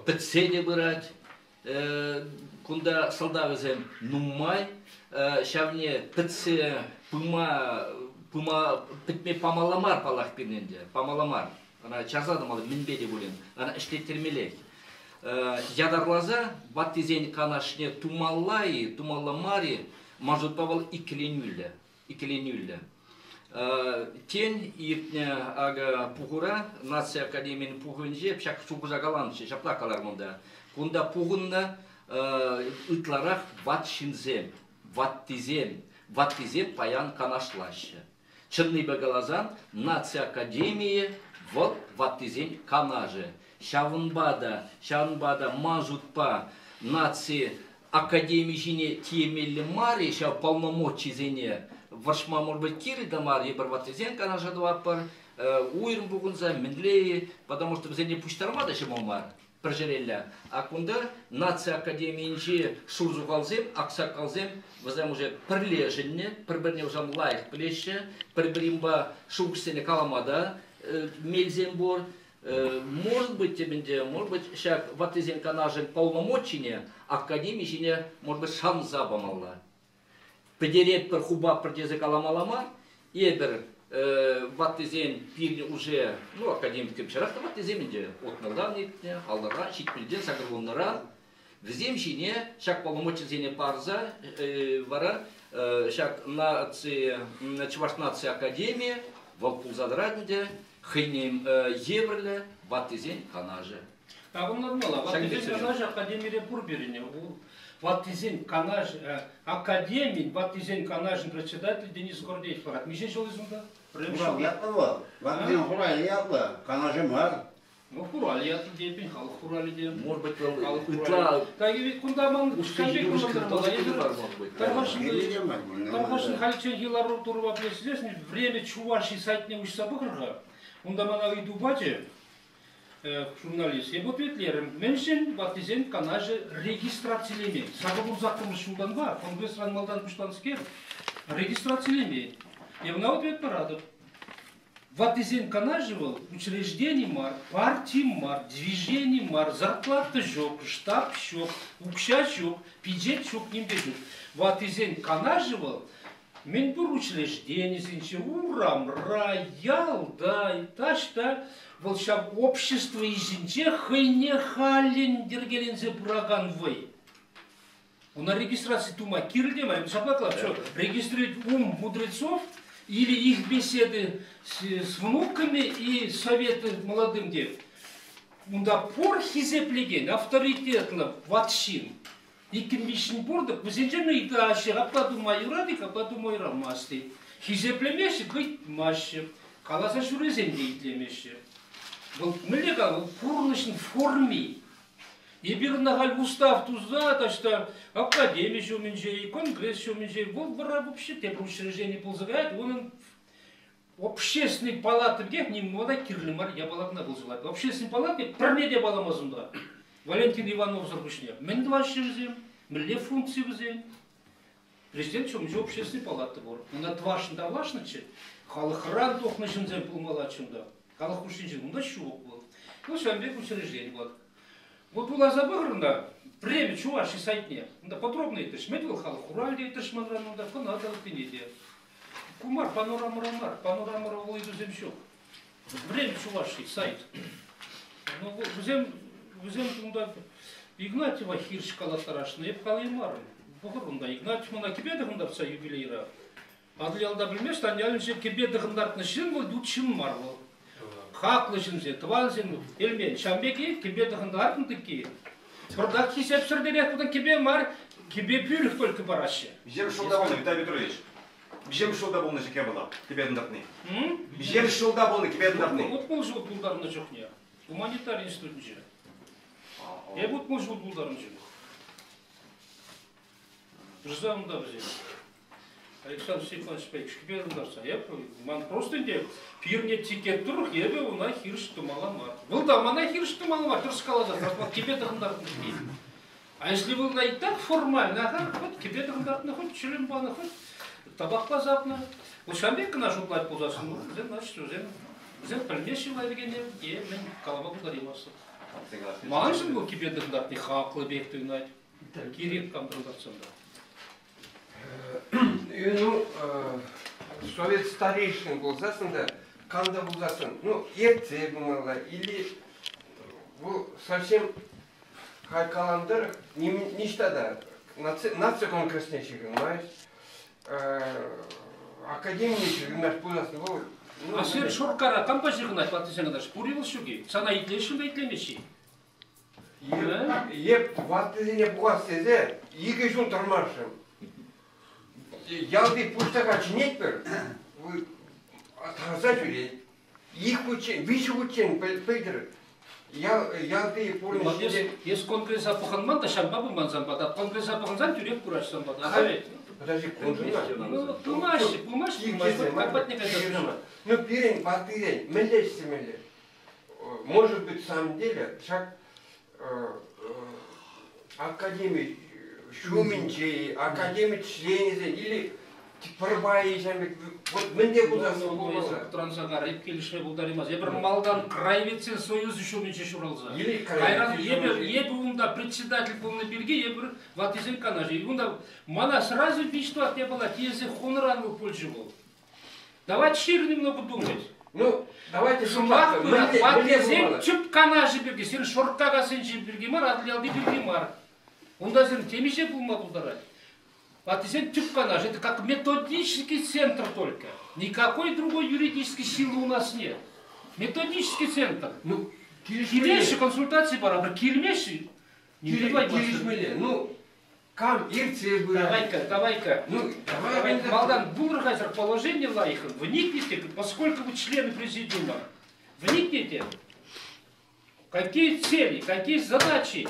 пӗтсе те пырать. Кунта сӑлтавӗсем нумай. Ҫавне пӗтсе пыма Пыма пӗтме памалла мар паллах пирӗн ӗнтӗ, памалла мар. Ӑна чарса тӑмалла мӗнпе те пулин, ӑна ӗҫлеттермеллех. Ятарласа ваттисен канашне тумалла-и, тумалла мар-и, ман шутпа вӑл иккӗленӳллӗ. Иккӗленӳллӗ. Тен, иртнӗ акӑ пухура, наци академийӗн пухӑвӗнче ҫак шухӑша каланӑччӗ, ҫапла каларӑм унта. Кунта пухӑннӑ ытларах ват ҫынсем, ваттисем, ваттисем паян канашлаҫҫӗ. Чӑннипе каласан, наци академийӗ вӑл ваттисен канашӗ. Ҫавӑнпа та, ҫавӑнпа та ман шутпа наци академи ҫине тиемелле мар-и ҫав полномочисене вӑрҫма, может быть, кирлӗ те мар, эпир ваттисен канаша тӑватпӑр, уйрӑм пухӑнса мӗнле-и, потому что вӗсене пуҫтарма та ҫӑмӑл мар пӗр ҫӗрелле. А кунта наци академийӗнчи шурсухалсем, аксакалсем вӗсем уже пӗрлешӗннӗ, пӗр-пӗрне вӗсем лайӑх пӗлеҫҫӗ, пӗр-пӗринпа шухӑшсене калама та мелсем пур. Может быть, темӗнте, может быть, ҫак ваттисен канашӗн полномочине академи ҫине, может быть, шанса памалла. Пӗтеретпӗр, хупатпӑр тесе каламалла мар. Эпир ваттисен пирӗн уже, ну, академиксем ҫарах та ваттисем ӗнтӗ, утмӑлтан иртнӗ, аллӑран, ҫитмӗлтен, сакӑрвуннӑран. Вӗсем ҫине ҫак полномочисене парса вара ҫак наци, Чӑваш наци академийӗ вӑл пулса тӑрать ӗнтӗ, хӑйне евӗрлӗ ваттисен канашӗ. Ӑнланмалла. Ваттисен канашӗ академире пур пирӗн. Ваттисен канашӗ, академин ваттисен канашӗн председатель Денис Гордеев ларать. Миҫе ҫул унта? Хурал ятлӑ вӑл. Ваттисен хуралӗ ятлӑ. Канашӗ мар. Ну, хуралӗ ятлӑ тейпӗн, халӑх хуралӗ те. Может быть, вӑл ытла Так ведь кунта ман Тархасшӑн халичченхи лару-тӑрӑва пӗлесен Время Чувашии сайтне уҫса пӑхӑр-ха. Унта мана ыйту пачӗ журналист. Эп ответлерӗм. Мӗншӗн ваттисен канашӗ регистрацилемен? Сакӑр ҫултанпа конгрессран малтан пуҫланӑскер регистрацилемен. Эп ӑна ответ паратӑп. Ваттисен канашӗ вӑл учреждени мар, парти мар, движени мар, зарплата ҫук, штаб ҫук, укҫа ҫук, пичет ҫук, ним те ҫук. Ваттисен канашӗ вӑл мӗнпур учрежденисенче, урамра, ялта, таҫта вӑл ҫав общество ӗҫӗнче хӑйне халлӗн йӗркеленсе пыракан вӑй. Она регистрации тума кирлӗ те мар. Ҫапла калать, что регистрировать ум мудрецов или их беседы с внуками и советы молодым деп. Унта пур хисеплекен, авторитетлӑ ват ҫын. Иккӗн виҫҫӗн пур-тӑк, вӗсенчен ыйтаҫҫӗ, апла тума юрать-и, апла тума юрамасть-и. Хисеплемеҫҫӗ, ыйтмаҫҫӗ. Каласа ҫӳресен те итлемеҫҫӗ. Вӑл мӗнле калать, вӑл пурнӑҫӑн форми. Эпир ӑна халь устав туса таҫта академи ҫумӗнче, конгресс ҫумӗнче, вӑл вара вообще тепӗр учреждени пулса каять, унӑн общественный палата пекех ним та кирлӗ мар япала кӑна пулса ларать. Общественный палата пӗрне те паламас унта. Валентин Ивановсӑр пуҫне. Мӗн тӑваҫҫӗ вӗсем? Мӗнле функци вӗсен? Президент ҫумӗнче общественный палата пур. Унта тӑвашшӑн тавлашнӑччӗ. Халӑхран тухнӑ ҫынсем пулмаллаччӗ унта. Халӑх хушшинче унта ҫук вӑл. Ну, ҫавӑн пек учреждени пулать. Вот вуласа пӑхӑр унта Время Чуваши сайтне. Унта подробно ыйтрӗҫ. Мӗн вӑл халӑх хуралӗ ыйтрӗҫ манран унта, кӑна та ыттине те. Ку мар, панорамӑра мар. Панорамӑра вӑл ыйтусем ҫук. Время Чуваши сайт. Ну, вӗсем, вӗсем унта Игнатьева хирӗҫ калаттарасшӑн. Эп калаймарӑм. Пӑхӑр унта. Игнатьев мана кӗпе тӑхӑнтартса юбилейра. Атӑльялта пӗлмест, Аньялӗнче кӗпе тӑхӑнтартнӑ ҫын вӑл ют ҫын мар вӑл. Хаклӑ ҫынсем, тӑвансем, Элмен, ҫавӑн пек-и кӗпе тӑхӑнтартнӑ тӑкки. Пӑртак хисепсӗртерех кунта кӗпе мар, кӗпе пӳрӗх только параҫҫӗ. Виҫем ҫулта пулнӑ, Виталий Петрович. Виҫем ҫулта пулнӑ ҫӗке вӑл, кӗпе тӑхӑнтартни. Виҫем ҫулта пулнӑ кӗпе тӑхӑнтартни. 60 ҫул тултарнӑ чухне гуманитари институтӗнче. Эп 60 ҫул тултарнӑ чух. Жда унта вӗсем. Александр Степанович пек ӑнтарса эп ман просто ӗнтӗ пирне тикет тӑрӑх эпӗ ӑна хирӗҫ тӑмалла мар. Вӑл та мана хирӗҫ тӑмалла мар, тӗрӗс каласа кӗпе тӑхӑнтартнӑ А если вӑл и так формально, ага, хоть кӗпе тӑхӑнтартнӑ, хоть чӗлӗм панӑ, хоть табакпа сапнӑ. Вот ҫавӑн пек кӑна шутлать пулсассӑн, ну, вӗсем, значит, вӗсем, вӗсем пӗлмеҫҫӗ вӗренекене, е мӗн калама пултараймастӑп. Маншӑн вӑл кӗпе тӑхӑнтартни хаклӑ пек туйӑнать. Кирек кам тӑхӑнтартсан та. Ну, Совет старейшин пулсассӑн та, кам та пулсассӑн, ну, ертсе пымалла или вӑл совсем халь калан тӑрӑх ниҫта та наци конгресне ҫыхӑнмасть, академине ҫыхӑнмасть пуласси вӑл. А сир Шуркара кампа ҫыхӑнать ваттисен кӑташ? Пур-и вӑл ҫук-и? Сана итлеҫҫӗ те итлемеҫҫӗ-и? Еп ваттисене пухас тесе 2 ҫул тӑрмашрӑм. Ялти пуҫтаха чӗнетпӗр, тарса ҫӳрет. Ик хутчен, виҫӗ хутчен пӗлтӗр ялти пурнӑҫ ҫинче... Эс конгреса пӑхӑнман та ҫавӑнпа пыман сан пата. Конгреса пӑхӑнсан тӳрех кураҫ сан пата. Подожди, куншӑн Ну, пымаҫҫӗ, пымаҫҫӗ, пымаҫҫӗ. Как патне кайса Ну, пирӗн ваттисен мӗнле ӗҫсемелле? Может быть, в самом деле, ҫак академи ҫумӗнче, академи членӗсен или пӗрпай ҫам пек вот мӗнле пулсассӑн пулмалла? Тӑранса карып килӗшме пултараймасть. Эпир малтан краеведсен союзӗ ҫумӗнче ҫуралса. Кайран эпӗ унта председатель пулнӑ пирки эпир ваттисен канашӗ. Унта мана сразу виҫ-тӑват япала тиесе хунӑран пулчӗ вӑл. Давайте шире немного думать. Ну, давайте Шӑпах пырать. Ваттисен тӗп канашӗ пирки, сирӗн Шорккакассинчи пирки мар, Атӑлялти пирки мар. Унта сирӗн темиҫе пулма пултарать. Ваттисен тӗп канашӗ это как методический центр только. Никакой другой юридической силы у нас нет. Методический центр. Ну, килеҫҫӗ консультаци паратпӑр, килмеҫҫӗ. Килӗшмелле. Ну, Кам ертсе пырать? Давай-ка, давай-ка. Ну, давай, малтан булӑр-ха положение лайӑхӑн. Вникните, поскольку вы члены президиума, вникните, какие цели, какие задачи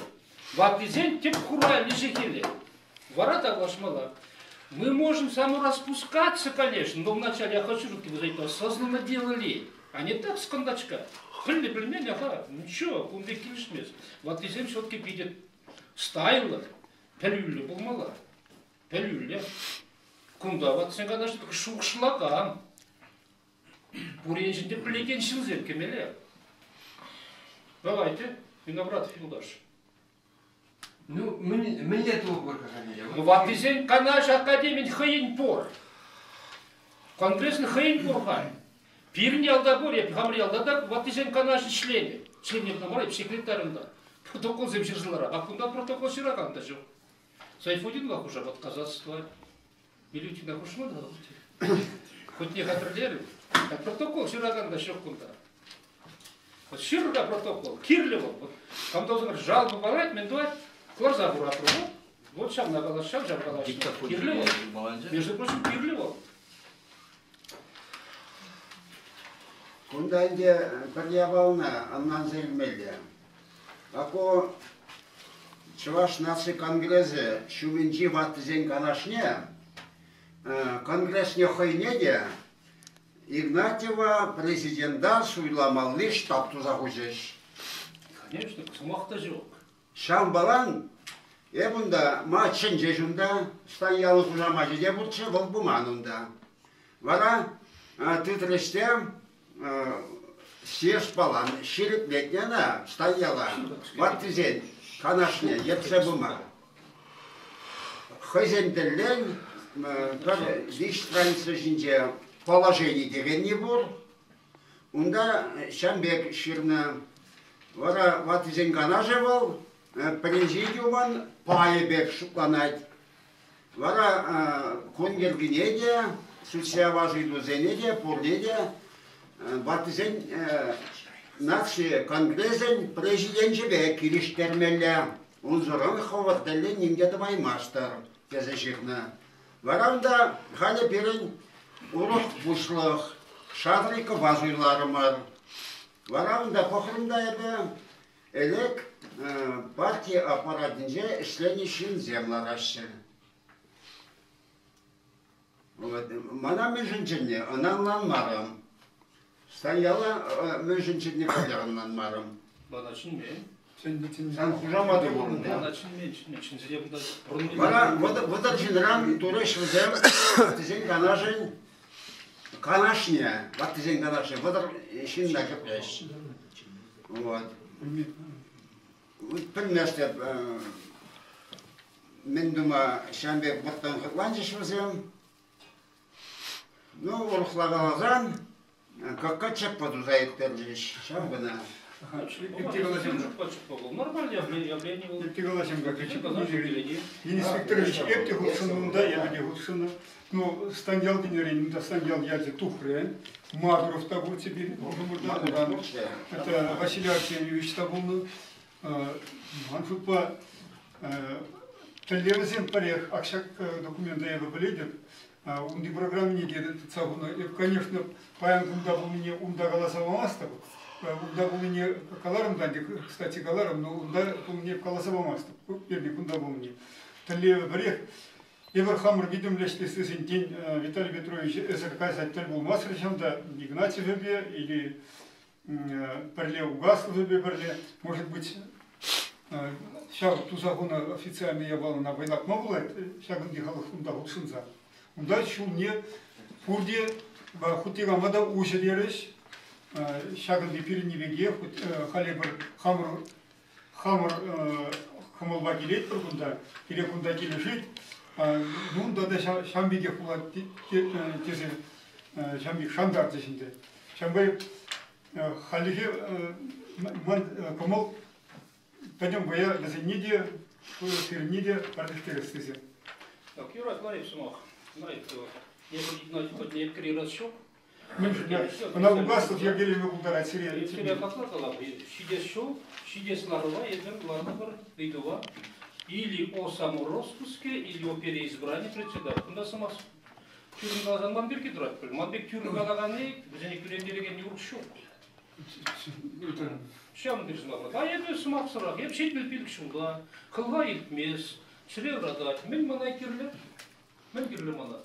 ваттисен тӗп хура лешехеле. Вара тавлашмалла. Мы можем самораспускаться, конечно, но вначале я хочу, чтобы вы это осознанно делали, а не так с кондачка. Пӗлнӗ пӗлмен, ага, ничего, кун пек килӗшмест. Ваттисем все-таки видят стайлӑ, пӗлӳллӗ пулмалла. Пӗлӳллӗ. Кунта ватӑсен канашне шухӑшлакан, пур енчен те пӗлекен ҫынсем кӗмелле. Давайте, Виноградов юлташ. Ну, мӗнле тупӑр-ха Ну, ваттисен канаш академин хӑйӗн пур. Конгресӑн хӑйӗн пур-ха. Пирӗн ялта пур, эп хамӑр ялта та ваттисен канашӗн членӗ. Членӗ кӑна мар, эп секретарь унта. Протоколсем ҫырсалара. А кунта протокол ҫыракан та ҫук. Сайфутдинла хушап отказаться тӑвать. Милютина хушма та хоть не хатӗрлерӗм. Протокол ҫыракан та ҫук кунта. Вот ҫыр-ха протокол, кирлӗ вӑл. Вот кам та жалоба парать, мӗн тӑвать, кӑларса хуратпӑр. Вот ҫавна калас, ҫав ҫав калаҫ. Кирлӗ вӑл. Между прочим, кирлӗ вӑл. Кунта ӗнтӗ пӗр япалана ӑнланса илмелле. Ако Чӑваш наци конгресӗ ҫумӗнчи ваттисен канашне, конгресне хӑйне те Игнатьева президента суйламалли штаб туса хучӗҫ. Конечно, сӑмах та ҫук. Ҫавӑнпалан эп унта, ма чӗнчӗҫ унта, Станьял хушамачӗ те пурччӗ, вӑл пыман унта. Вара тытрӗҫ те съездпалан ҫирӗплетнӗ ӑна Станьяла ваттисен канашне ертсе пыма. Хӑйсен тӗллӗн пӗр виҫ страница ҫинче положени текенни пур. Унта ҫам пек ҫырнӑ. Вара ваттисен канашӗ вӑл президиумӑн пайӗ пек шутланать. Вара кун йӗркине те, сӳтсе явас ыйтусене те, пурне те ваттисен наци конгресӗн президенчӗпе килӗштермелле. Унсӑрӑн хӑвӑр тӗллӗн ним те тӑваймастӑр, тесе ҫырнӑ. Вара унта халӗ пирӗн урӑх пуҫлӑх Шадрикова суйларӑмӑр. Вара унта пӑхрӑм та эпӗ, ӗлӗк парти аппаратӗнче ӗҫленӗ ҫынсем лараҫҫӗ. Мана мӗншӗн чӗннӗ, ӑна ӑнланмарӑм. Станьяла мӗншӗн чӗннӗ каллех ӑнланмарӑм. Мана чӗнмен. Сан хушамату пур унта. Мана чӗнмен, чӗнмен. Чӗнсе кунта Вара 30 ҫынран турӗҫ вӗсем ваттисен канашӗн канашне, ваттисен канашне 30 ҫынна кӗртрӗҫ. Вот. Пӗлместӗп, мӗн тума ҫавӑн пек вӑрттӑн хӑтланчӗҫ вӗсем. Ну, урӑхла каласан, кӑкка чӑппа туса ирттерчӗҫ. Ҫав кӑна. Нормально явление было. Ытти калаҫам как Денис Викторович эп те хутшӑннӑ унта, эпӗ те хутшӑннӑ. Ну, Станьял тенӗрен, унта Станьял ячӗ тухрӗ. Мадуров та пурччӗ пирӗн хушӑмӑрта. Это Василий Артемьевич та пулнӑ. Ман шутпа, тӗллевӗсем пӗрех. Ак ҫак документа эпӗ пӗлетӗп. Унти программине те тытса хунӑ. Эп, конечно, паян кунта пулнине унта каласа памастӑп. Унта пулнине каларӑм та, кстати, каларӑм, но унта пулнине каласа памастӑп. Вернее, кунта пулнине. Тӗллевӗ пӗрех. Эпир хамӑр витӗмлӗ ӗҫлес тен, Виталий Петрович эсӗр кайса тӗл пулмасрӗ ҫавӑнта Игнатьевӗпе или пӗрле Угасловӗпе пӗрле, может быть, ҫав туса хунӑ официальный япалана вӑйлатма пулать ҫакӑнти халӑх унта хутшӑнса. Унта ҫулне пурте хуть кама та уҫӑ терӗҫ. Ҫакӑнти пирӗнни пекех халӗ пӗр хамӑр хамӑр кӑмӑлпа килетпӗр кунта, пире кунта килӗшет. Ну, тата ҫавӑн пекех пулать тесе ҫавӑн пек шантарчӗҫ ӗнтӗ. Ҫавӑнпа хальлӗхе ман кӑмӑл пӗтӗм вӑя вӗсенне те, сирӗнне те пӗрлештерес тесе. Так, юрать, лайӑх сӑмах. Лайӑх. Эпир хоть не раз ҫук. Ӑна Угаслов йӗркелеме пултарать сире. Сире хакла калап. Ҫитес ҫул, ҫитес ларӑва эпир ларӑпӑр ыйтӑва или о самороспуске, или о переизбрании председателя. Кунта сӑмах тӳррӗн каласан ман пирки тӑрать пуль. Ман пек тӳррӗн калаканни вӗсене кӳрентерекен урӑх ҫук. Ҫавӑн пек сӑмах. А эпӗ сӑмахсӑрах. Эп 75 ҫулта, хӑлха илтмес, чӗре ыратать. Мӗн мана кирлӗ? Мӗн кирлӗ мана?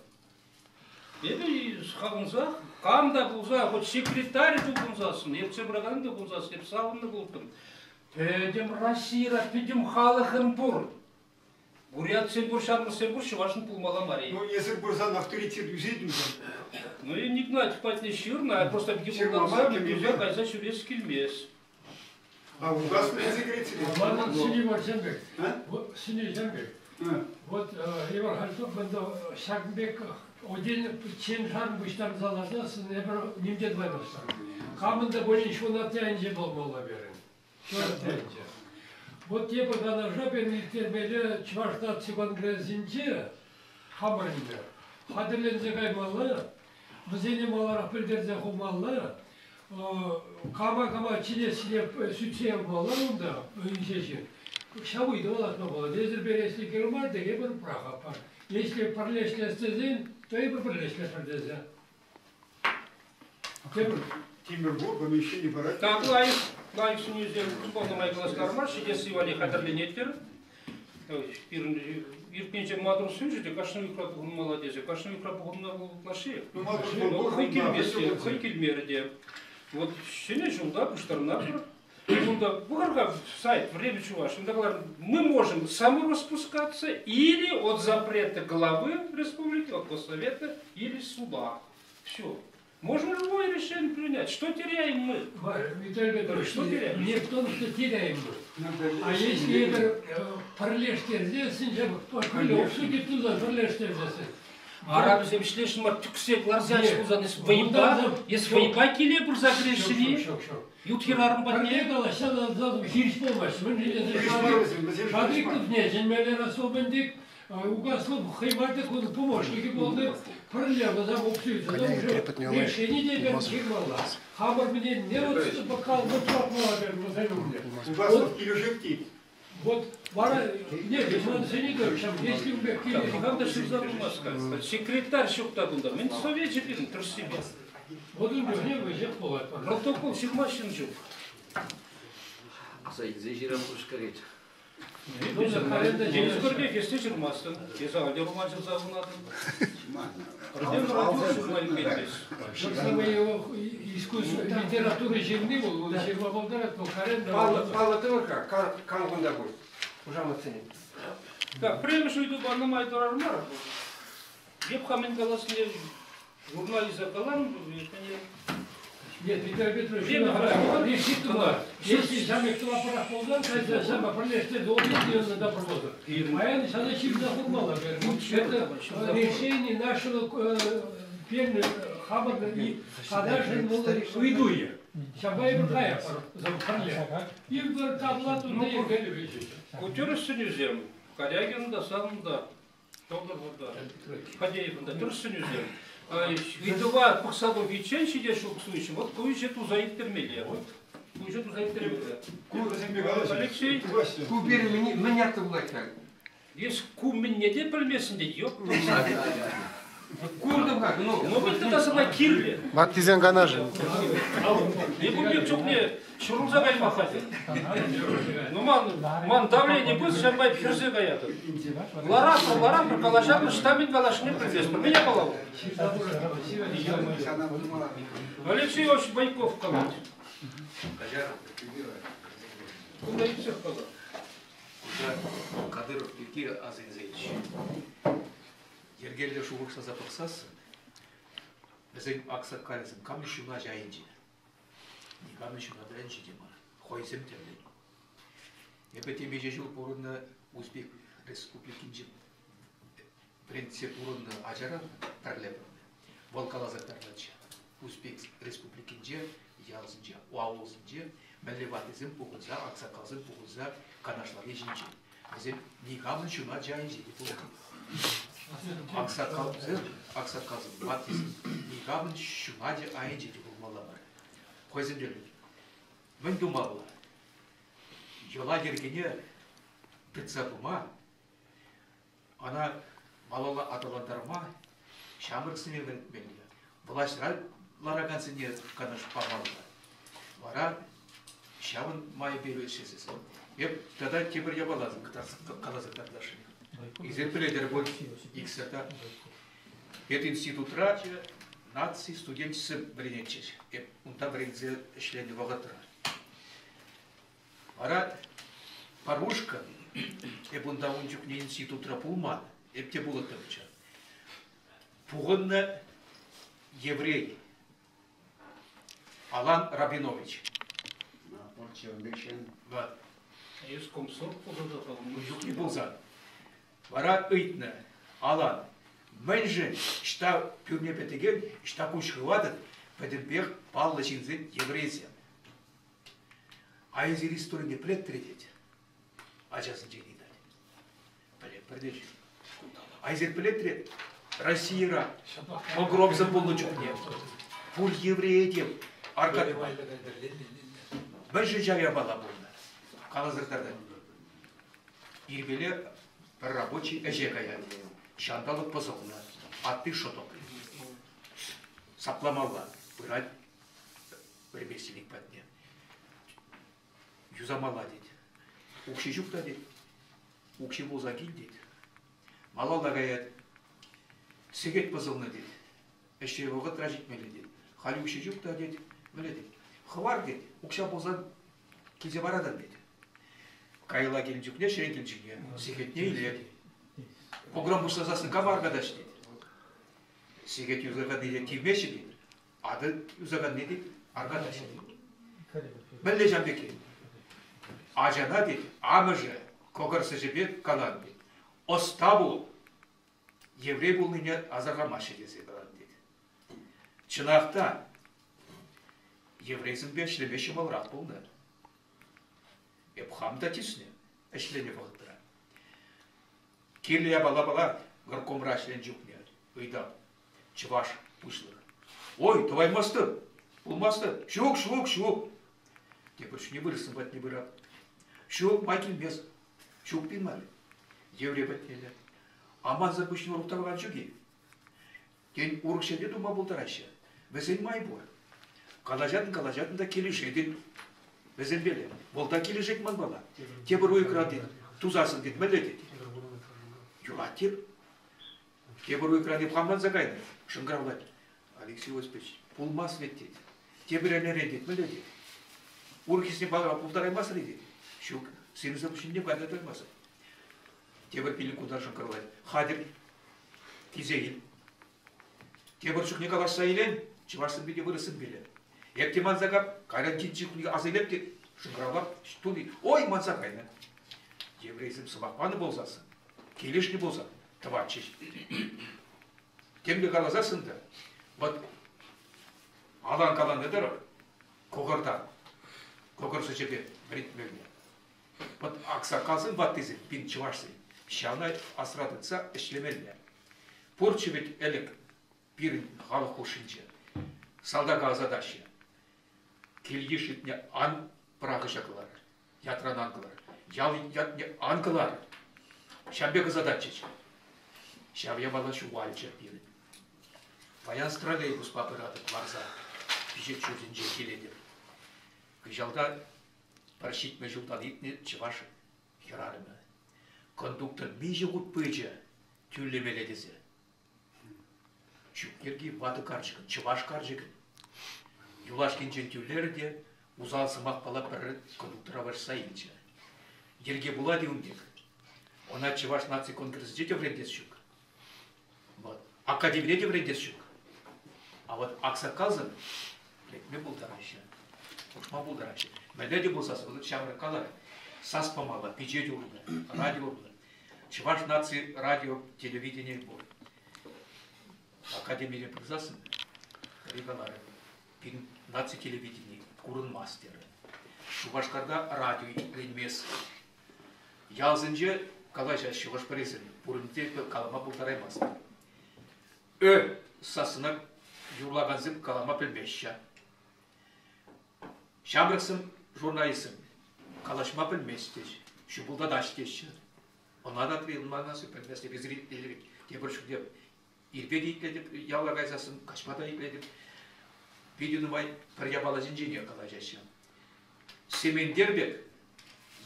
Эпӗ хавӑнсах, кам та пулса, хоть секретарь тупӑнсассӑн, ертсе пыракан та пулсассӑн, эп савӑннӑ пулӑттӑм. Пӗтӗм Российӑра пӗтӗм халӑхӑн пур. Бурятсем пур, ҫармӑссем пур, чӑвашӑн пулмалла мар-и? Ну, эсир пырсан авторитет ӳсет унтан. Ну, и Игнатьев патне ҫырнӑ, а просто депутатсем килсе кайса ҫӳрес килмест. А у вас секретарь? Манӑн сӗнӳ марсем пек. Сӗнӳсем пек. Вот Иван Хальцов ӗнтӗ ҫакӑн пек отдельно пӗччен шарӑн пуҫтарса ларсассӑн эпир ним те тӑваймастпӑр. Камӑн та пулин ҫунат айӗнче пулмалла пирӗн. Ҫунат айӗнче. Вот тепӗр канаша пирӗн ирттермелле Чӑваш наци конгресӗнче хамӑр ӗнтӗ хатӗрленсе каймалла, вӗсене маларах пӗлтерсе хумалла, кама-кама чӗнессине сӳтсе явмалла унта, инҫе ҫын. Ҫав ыйтӑва лартма пулать. Эсир пересли кирлӗ мар тек эпир пӑрахатпӑр. Если пӗрле ӗҫлес тесен, то эпир пӗрле ӗҫлетпӗр тесе. Тепӗр тимӗр пур, помещени парать. Так, лайӑх, лайӑх сӗнӳсем кунпа нумай калаҫтарма, ҫитес валли хатӗрленетпӗр. Пирӗн иртнинче маттур сӗнчӗ те кашни уйӑхра пухӑнмалла тесе. Кашни уйӑхра пухӑнма ытлашши. Ну, хӑй килмест те, хӑй килмерӗ те. Вот ҫӗнӗ ҫулта пуҫтарӑнатпӑр. Унта пӑхӑр-ха сайт «Время Чуваш». Унта каларӑм, мы можем самораспускаться или от запрета главы республики, от госсовета или суда. Все. Можем любое решение принять. Что теряем мы? Виталий Петрович, что теряем? Не в том, что теряем мы. А если это пӗрлештерсессӗн, пӗрле туза пӗрлештерсессӗн. Ара вӗсем ӗҫлесшӗн мар, тӗксе ларса ӗҫ пулсан, эс вӑйпа, эс вӑйпа киле пырса кӗрешсӗн-и? Ют хӗрарӑм патне? Пӗрле калаҫса хирӗҫ пулмасть. Мӗншӗн тесен Шадриков чӗнмелле Расул Угаслов хӑй мар кун помощникӗ пулнӑ. Пӗрле вӗсем обществӑна уже решени те пер ҫырмалла. Хамӑр мӗне не вот бокал вот вӗсен умне. Угаслов килӗшет тет. Вот вара нет, ман сӗнетӗп, ҫав если у пек килӗшет. Никам та ҫырса тумасть. Секретарь ҫук та кунта. Мӗн совечӗ пирӗн тӗрӗссипе. Вот ун чухне вӗҫех пулать. Протокол ҫырма ҫын ҫук. Аса илсе ҫырам куҫкӗрет. Денис Гордеев, если ҫырмастӑн, эсӗ алде роман ҫырса хунатӑн. Искусство литература ҫырни вӑл, ҫырма пултарать, вӑл каренда. Паллӑ тӑвӑр-ха, кам кунта пур? Хушаматсене. Так, пӗрремӗш ыйтупа нумай тӑрар мар. Эп ха мӗн каласне журналиста каларӑм, Нет, Виталий Петрович, решит тума. Если ҫамрӑк тума пӑрах пулсан, кайса ҫама пӗрлештерсе объединенно да проводят. Паян ҫана ҫырса хурмалла. Это решение нашего Пирӗн хамӑр канашӑн вӑл ыйтуйӗ. Ҫапла эпир каятпӑр пӗрле. Ирпӗр табла тунӑ йӗркелӳ Ку тӗрӗс сӗнӳсем. Карягин та, санӑн та, Федоров та, Фадеевӑн та тӗрӗс сӗнӳсем. Ыйтӑва пӑхса тухиччен ҫитес ҫул суйҫӑ. Вот ку ӗҫе туса ирттермелле. Вот ку ӗҫе туса ирттермелле. Ку вӗсемпе калаҫҫӗ. Алексей. Ку пирӗн мӗн ятлӑ пулать халь? Эс ку мӗнне те пӗлместӗн тет, ёп. Куртӑм-ха, ну. Ну, вӑт тата сана кирлӗ. Ваттисен канашӗ. Эпӗ пек чухне ҫурӑлса кайма хатӗр. Ну, ман, ман давление пыс, ҫавӑнпа хӗрсе каятӑп. Ларатпӑр, ларатпӑр, калаҫатпӑр, ӑҫта мӗн калаҫнине пӗлместпӗр. Мӗн япала вӑл? Алексей Иванович Бойков калать. Кунта илсех калать. Кунта Кадыров пирки аса илсе йӗркеллӗ шухӑшласа пӑхсассӑн вӗсен аксакалӗсем кам ҫуна айӗнче? Никамӑн ҫуна айӗнче те мар, хӑйсем тӗллӗн. Эпӗ темиҫе ҫул пурӑннӑ Узбек Республикинче вӗрентсе пурӑннӑ ачаран пӗрле пурӑннӑ. Вӑл каласа кӑтартатчӗ. Узбек Республикинче, ялсенче, аулсенче мӗнле ваттисем пухӑнса, аксакалсем пухӑнса канашлани ҫинчен. Вӗсем никамӑн ҫуначӗ айӗнче те пулман. Аксакалсем, аксакалсем, ваттисем никамӑн ҫуначӗ айӗнче те пулмалла мар. Хӑйсем те мӗн тумалла? Йӑла-йӗркене тытса пыма Ӑна малалла аталантарма ҫамрӑксене вӗрентмелле, влаҫра ларакансене канаш памалла. Вара ҫавӑн майӗпе ӗҫлесессӗн. Эп тата тепӗр япала каласа кӑтартасшӑн. Эсир пӗлетӗр пуль, иксӗр та. Пединститутра наци студенчӗсем вӗренетчӗҫ. Эп унта вӗренсе ӗҫленӗ вӑхӑтра. Вара Парушка, эп унта ун чухне институтра пулман, эп те пулӑттӑмччӗ. Пухӑннӑ еврей Алан Рабинович. Вот. Эс комсорг пулса Юхни пулсан. Вара ыйтнӑ, Алан, мӗншӗн ӑҫта пӳрне пӗтекен, ӑҫта куҫ хыватӑн, пӗтӗмпех паллӑ ҫынсен еврейсем. А эсир историне пӗлеттӗр тет. Ачасенчен ыйтать. Пӗлетпӗр те. А эсир пӗлеттӗр Российӑра погромсем пулнӑ чухне пур еврее те аркатма. Мӗншӗн ҫав япала пулнӑ? Каласӑр тӑрать. Ирпеле пӗр рабочий ӗҫе каять. Ҫанталӑк пӑсӑлнӑ, атти шӑтӑк. Сапламалла. Пырать ремесленник патне. Юсамалла тет. Укҫи ҫук та тет. Укҫи пулса кил тет. Малалла каять. Сехет пӑсӑлнӑ тет. Ӗҫре вӑхӑтра ҫитмелле тет. Халь укҫи ҫук та тет. Мӗнле тет. Хӑвар тет. Укҫа пулсан килсе паратӑн тет. Каялла килнӗ чухне ҫӗре килнӗ чухне сехетне илет. Погром пуҫласассӑн кам аркатаҫ тет. Сехет юсаканни тивмеҫҫӗ тет. Атӑ юсаканни тет, аркатаҫҫӗ тет. Мӗнле ҫав пекки? Ачана тет, амӑшӗ кӑкӑр сӗчӗпе калан тет. Ӑста пул, еврей пулнине асӑрхамаҫҫӗ тесе калан тет. Чӑнах та, еврейсемпе ӗҫлеме ҫӑмӑлрах пулнӑ. Эп хам та тӳснӗ ӗҫленӗ вӑхӑтра. Кирлӗ япалапала горкомра ӗҫленӗ чухне ыйтап. Чӑваш пуҫлӑх. Ой, тӑваймастӑп, пулмастӑп. Ҫук, ҫук, ҫук. Тепӗр чухне вырӑссем патне пырап. Ҫук, май килмест. Ҫук пымарӗ. Евре патнелле. Аманса пуҫне урӑх тӑвакан ҫук-и? Тен, урӑх ҫӗрте тума пултараҫҫӗ. Вӗсен май пур. Калаҫатӑн-калаҫатӑн та килӗшетӗн. Вӗсемпеле. Вӑл та килӗшет манпала. Тепӗр уйӑхра тет, тусасӑн тет, мӗнле тет. Юрать теп. Тепӗр уйӑхран эп хамланса кайнӑ, шӑнкӑравлать. Алексей Осипович, пулмасть вӗт тет. Тепӗр эрнерен тет, мӗнле тет. Урӑххисене пултараймастӑр-и тет. Ҫук, сирӗнсӗр пуҫне кайса тӑрмастӑп. Тепӗр пилӗк кунтан шӑнкӑравлать. Хатӗр, килсе ил. Тепӗр чухне калаҫса илен, чӑвашсемпе те вырӑссемпе. Эп те манса кап, кайран кин чухне аса илеп те шӑнкӑравлап, туни. Ой, манса кайнӑ. Еврейсем сӑмах панӑ пулсассӑн, килӗшнӗ пулсан тӑватчӗҫ. Темле каласассӑн та. Вӑт Алан каланӑ тӑрӑх, кӑкӑртан, кӑкӑр сӗчӗпе вӗрентмелле. Вӑт аксакалсен ваттисем, пин чӑвашсен, ҫавна асра тытса ӗҫлемелле. Пурччӗ вӗт ӗлӗк пирӗн халӑх хушшинче. Салтака ӑсатаҫҫӗ. Кил-йыш ӳтне ан пӑрахӑҫа кӑлар, ятран ан кӑлар, ял ятне ан кӑлар. Ҫав пек ӑсататчӗҫ. Ҫав япала ҫухалчӗ пирӗн. Паян троллейбуспа пыратӑп ларса, пичет ҫуртӗнче килетӗп. Хыҫалта пӗр 70 ҫултан иртнӗ чӑваш хӗрарӑмӗ. Кондуктор миҫе хут пычӗ тӳлемелле тесе. Ҫук йӗрки ватӑ карчӑкӑн, чӑваш карчӑкӗн. Юлашкинчен тӳлерӗ те усал сӑмахпала пӗрре кондуктора вӑрҫса илчӗ. Йӗрке пулать-и ун пек? Ӑна Чӑваш наци конгресӗнче те вӗрентес ҫук. Вот. Академире те вӗрентес ҫук. А вот аксакалсем вӗрентме пултараҫҫӗ, хушма пултараҫҫӗ. Мӗнле те пулсассӑн, вот ҫамрӑк каларӗ, сас памалла, пичет урлӑ, радио урлӑ. Чӑваш наци радио телевидени пур. Академире пырсассӑн пӗри каларӗ, пирӗн наци телевидени курӑнмасть терӗ. Шупашкарта радио итленмест. Ялсенче калаҫаҫҫӗ хӑш-пӗрисем, пуринте калама пултараймастӑп. Ө сассӑна юрлакансем калама пӗлмеҫҫӗ. Ҫамрӑксем, журналистсем калаҫма пӗлмест теҫ, ҫупӑлтатаҫ теҫҫӗ. Ӑна та ӑнланас пӗлмест тепӗр чухне ирпе те итлетӗп, яла кайсассӑн каҫпа та итлетӗп. Питӗ нумай пӗр япала ҫинченех калаҫаҫҫӗ. Сементер пек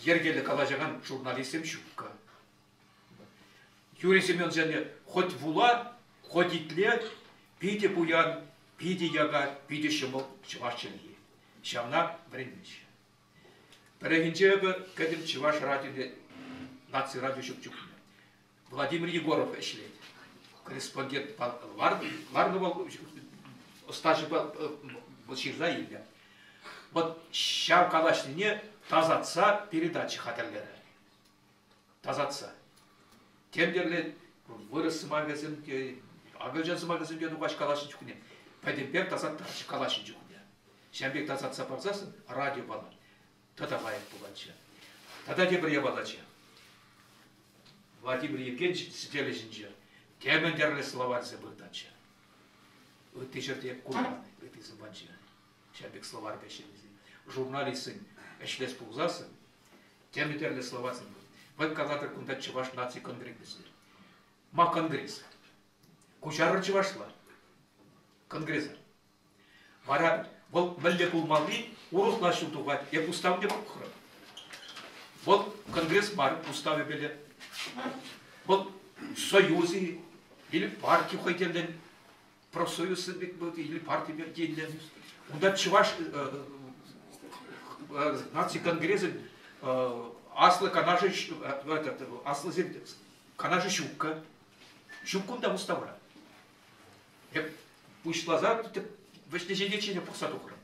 йӗркеллӗ калаҫакан журналистсем ҫуккӑ. Юрий Семенович хоть вула, хоть итле, питӗ пуян, питӗ яка, питӗ ҫӑмӑл чӑваш чӗлхи. Ҫавна вӗренмеҫҫӗ. Пӗррехинче эпӗ кӗтӗм Чӑваш радио, наци радио ҫук чухне. Владимир Егоров ӗҫлет. Корреспондент ларнӑ вӑл ӑстаҫӑпа ҫырса илнӗ. Вот ҫав калаҫнине тасатса передача хатӗрлерӗ. Тасатса. Тем тӗрлӗ вырӑс сӑмахӗсем те, акӑлчан сӑмахӗсем те тухаҫ калаҫнӑ чухне. Пӗтӗмпех тасаттарчӗ калаҫнӑ чухне. Ҫавӑн пек тасатса парсассӑн радио панӑ. Тата лайӑх пулатчӗ. Тата тепӗр япалаччӗ. Владимир Евгеньевич сӗтелӗ ҫинче темӗн тӗрлӗ словарьсем выртатчӗ. Ытти ҫӗрте курман, ыттисем патӗнче ҫав пек словарьпе ӗҫлемесен. Журналистсен ӗҫлес пулсассӑн темӗн тӗрлӗ словарьсем пур. Вӑт калатӑр кунта Чӑваш наци конгресӗ. Ма конгресс? Куҫарӑр чӑвашла. Конгреса. Вара вӑл мӗнле пулмалли урӑхла ҫул тухать. Эп уставне пӑхрӑм. Вӑл конгресс мар уставӗпеле. Вӑл союз-и или парти хӑй тӗллӗн, профсоюз или парти пек тӗллӗн. Унта Чӑваш наци конгресӗн аслӑ канашӗ, аслисен канашӗ ҫуккӑ. Ҫук кунта уставра. Эп пуҫласа вӗҫне ҫитиччен пӑхса тухрӑм.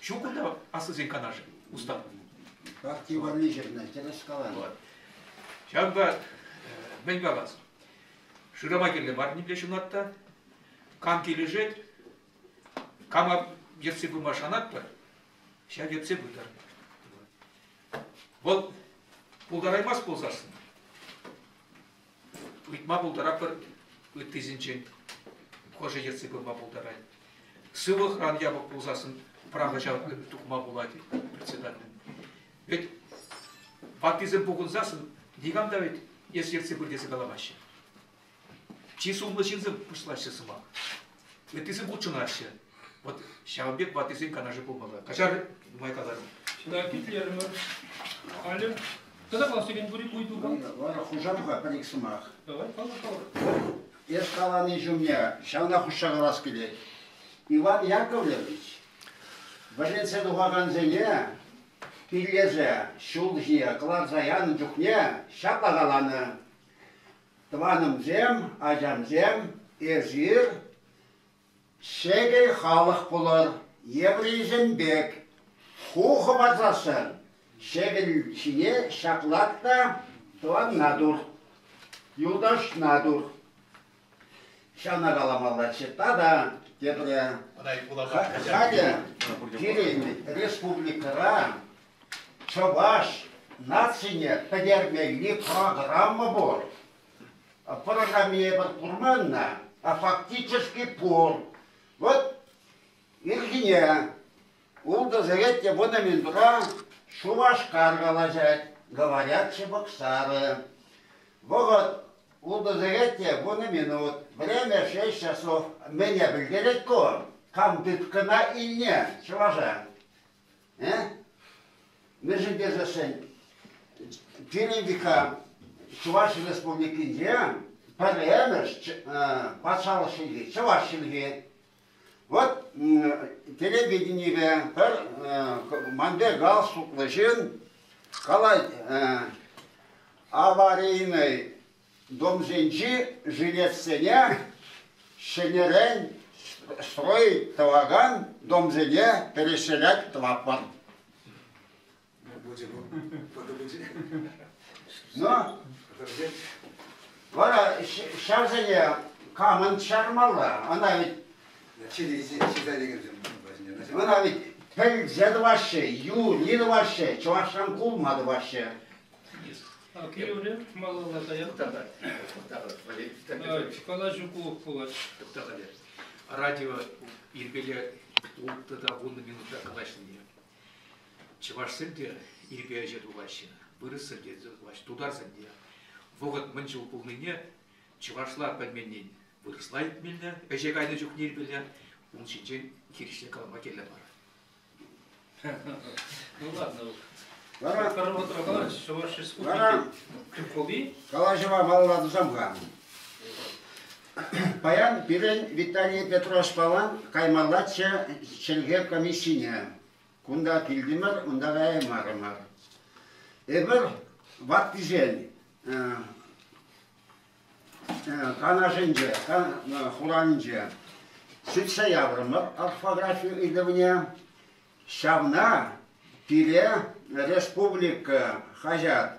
Ҫук унта аслисен канашӗ, устав. Парти валли ҫырнӑ, тӗрӗс каланӑ. Ҫавӑнпа мӗн калас? Шырама кирлӗ мар нимле ҫунат та. Кам килӗшет, кама ертсе пыма шанатпӑр, ҫав ертсе пытӑр. Вӑл пултараймасть пулсассӑн, ыйтма пултаратпӑр ыттисенчен, хӑшӗ ертсе пыма пултарать. Сывлӑхран япӑх пулсассӑн пӑрахӑҫа тухма пулать председатель. Ведь ваттисем пухӑнсассӑн никам та ведь эс ертсе пыр тесе каламаҫҫӗ. Чи сумлӑ ҫынсем пуҫлаҫҫӗ сӑмах. Ыттисем хутшӑнаҫҫӗ. Вот ҫавӑн пек ваттисен канашӗ пулмалла. Каҫар, нумай каларӑм. Так, итлерӗмӗр. Халӗ тата калас текен пур-и ку ыйтупа? Вара хушам-ха пӗр-ик сӑмах. Давай, кала, кала. Эс калани ҫумне ҫавна хушса калас килет. Иван Яковлевич вӗренсе тухакансене пиллесе ҫул ҫине кӑларса янӑ чухне ҫапла каланӑ. Тӑванӑмсем, ачамсем, эсир Ҫекӗл халӑх пулӑр, еврейсем пек. Ху хӑпарсассӑн ҫекӗл ҫине ҫаклат та тӑванна тур, юлташна тур. Ҫавна каламаллаччӗ тата. Тепре. Халӗ пирӗн республикӑра чӑваш нацине пӗтермелли программа пур. Программи эпир курман-на, а фактически пур. Вот ирхине ултӑ сехет те вунӑ минутра Шупашкар калаҫать, говорят Чебоксары. Вӑхӑт ултӑ сехет те вунӑ минут, время шесть часов. Мӗне пӗлтерет ку? Кам тыткӑна илнӗ чӑваша? Э? Мӗншӗн тесессӗн пирӗн вика Чӑваш Республикинче пӗрремӗш патшалӑх чӗлхи, чӑваш чӗлхи. Вот телевиденипе пӗр ман пек галстуклӑ ҫын калать аварийный домсенчи жилетсене ҫӗнӗрен строить тӑвакан домсене переселять тӑватпӑр. Ну, вара ҫавсене камӑн чармалла? Ӑна ведь ӑна ведь пӗлсе тӑваҫҫӗ, юри тӑваҫҫӗ, чӑвашран кулма тӑваҫҫӗ. Кирюре, малалла каяр. Калаҫу клуб пулать. Радио ирпеле улттӑ та вуннӑ минутра калаҫнине. Чӑвашсем те ирпе ӗҫе тухаҫҫӗ, вырӑссем те тухаҫҫӗ, тутарсем те. Вӑхӑт мӗн чул пулнине чӑвашла пӗлменнин вырӑсла илтмелле, ӗҫе кайнӑ чухне илтмелле, ун ҫинчен хирӗҫле калама кирлӗ мар. Ну ладно. Вара, Чӑваш Республики тӗп хули. Калаҫӑва малалла тусам-ха. Паян пирӗн Виталий Петровпалан каймаллаччӗ чӗлхе комиссине. Кунта килтӗмӗр, унта каяймарӑмӑр. Эпир ваттисен канашӗнче, хуранӗнче сӳтсе яврӑмӑр орфографи ыйтӑвне. Ҫавна пире республика хаҫат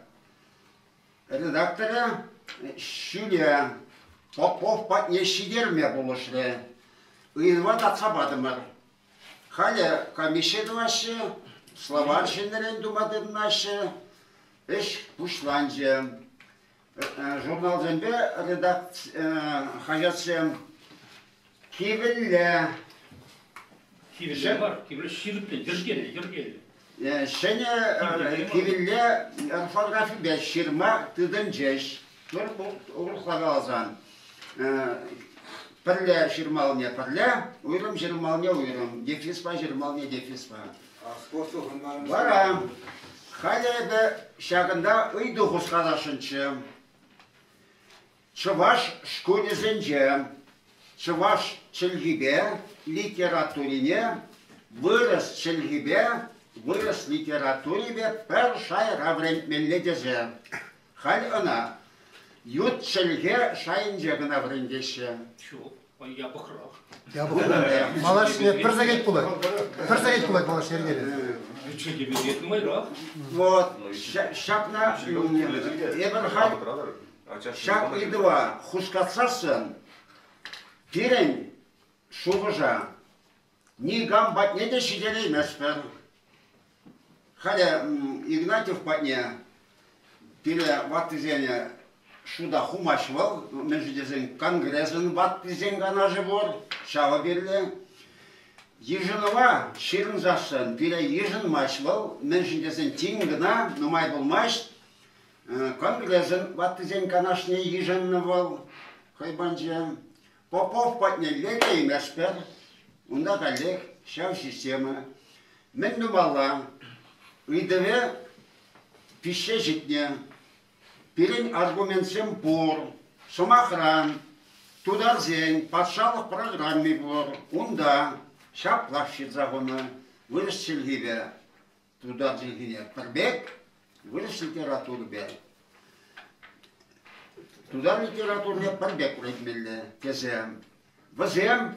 редакторӗ ҫӳле Попов патне ҫитерме пулӑшрӗ. Ыйтӑва татса патӑмӑр. Халӗ комисси тӑваҫҫӗ, словарь ҫӗнӗрен тума тытӑнаҫҫӗ. Ӗҫ пуҫланчӗ. Журналсемпе хаҫатсем кивӗлле. Кивӗлле мар, кивӗлле ҫирӗплӗ, йӗркеллӗ, йӗркеллӗ. Ҫӗнӗ кивӗлле орфографипе ҫырма тытӑнчӗҫ. Урӑхла каласан, пӗрле ҫырмалне пӗрле, уйрӑм ҫырмалне уйрӑм, дефиспа ҫырмалне дефиспа. Вара халӗ эпӗ ҫакӑнта ыйту хускатасшӑнччӗ. Чӑваш шкулӗсенче чӑваш чӗлхипе литературине вырӑс чӗлхипе, вырӑс литературипе пӗр шайра вӗрентмелле тесе. Халь ӑна ют чӗлхе шайӗнче кӑна вӗрентеҫҫӗ. Ҫук, япӑхрах. Япӑхрах. Малашне пӗр сехет пулать. Пӗр сехет пулать малашне эрнере. Чӗлхе нумайрах. Вот, ҫакна эпир халь ҫак ыйтӑва хускатсассӑн пирӗн шухӑша никам патне те ҫитерейместпӗр. Халӗ Игнатьев патне пире ваттисене шута хумасть вӑл, мӗншӗн тесен конгресӑн ваттисен канашӗ пур, ҫавӑ кирлӗ. Йышӑнӑва ҫырӑнсассӑн пире йышӑнмасть вӑл, мӗншӗн тесен тин кӑна нумай пулмасть конгресӑн ваттисен канашне йышӑннӑ вӑл хӑй панчӗ. Попов патне лекейместпӗр, унта каллех ҫав система. Мӗн тумалла? Ыйтӑвӗ пиҫсе ҫитнӗ. Пирӗн аргументсем пур. Сӑмахран, тутарсен патшалӑх программи пур. Унта ҫаплах ҫырса хунӑ вырӑс чӗлхипе тутар чӗлхине пӗр пек, вырӑс литературипе тутар литературине пӗр пек вӗрентмелле тесе. Вӗсем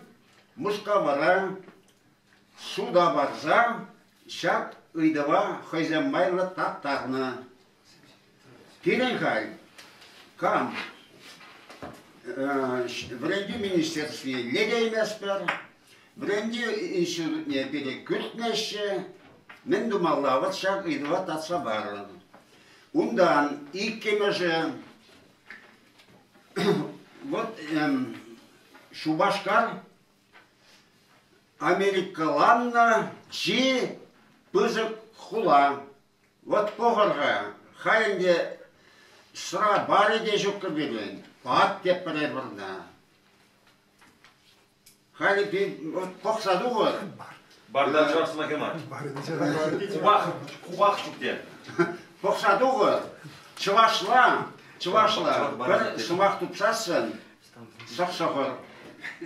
Мускавра суда парса ҫак ыйтӑва хӑйсем майлӑ таттарнӑ. Пирӗн халь кам вӗрентӳ министерстви лекейместпӗр. Вӗрентӳ институтне пире кӳртмеҫҫӗ. Мӗн тумалла? Вӑт ҫак ыйтӑва татса парӑр. Унтан иккӗмӗшӗ вот Шупашкар Америкӑланнӑ чи пысӑк хула. Вӑт пӑхӑр-ха, халь ӗнтӗ сӑра барӗ те ҫуккӑ пирӗн, пат тепре вырна. Халӗ пӑхса тухӑр. Барда чӑваш сӑмахӗ мар. Кубах, кубах ҫук те. Пӑхса тухӑр. Чӑвашла, чӑвашла пӗр сӑмах тупсассӑн сӑх-сӑхӑр.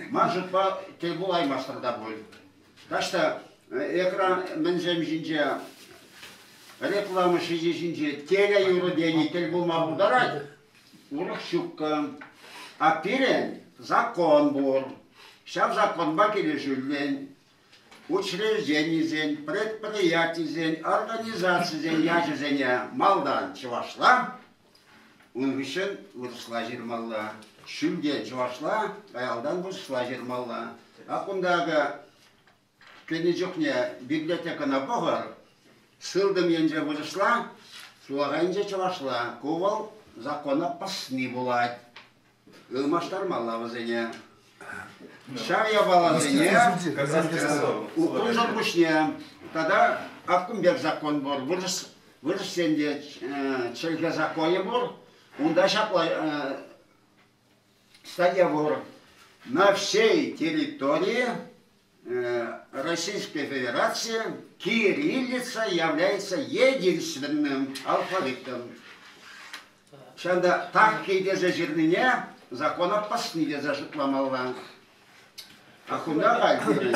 Ман шутпа тӗл пулаймастӑр та пуль. Таҫта экран мӗнсем ҫинче реклама шичӗ ҫинче телеюрӑ тени тӗл пулма пултарать. Урӑх ҫуккӑ. А пирӗн закон пур. Ҫав законпа килӗшӳллӗн учрежденисен, предприятисен, организацисен ячӗсене малтан чӑвашла, ун хыҫҫӑн вырӑсла ҫырмалла. Ҫӳлтен чӑвашла, аялтан вырӑсла ҫырмалла. А кунта акӑ кӗнӗ чухне библиотекӑна пӑхӑр, сылтӑм енче вырӑсла, сулахайӗнче чӑвашла. Ку вӑл закона пӑсни пулать. Ылмаштармалла вӗсене. Ҫав япаласене унсӑр пуҫне тата ак кун пек закон пур. Вырӑс вырӑссен те чӗлхе законӗ пур. Унта ҫапла статья пур. На всей территории Российской Федерации кириллица является единственным алфавитом. Ҫавӑнта так тесе ҫырнине закона пӑсни тесе шутламалла. А кунта халь пирӗн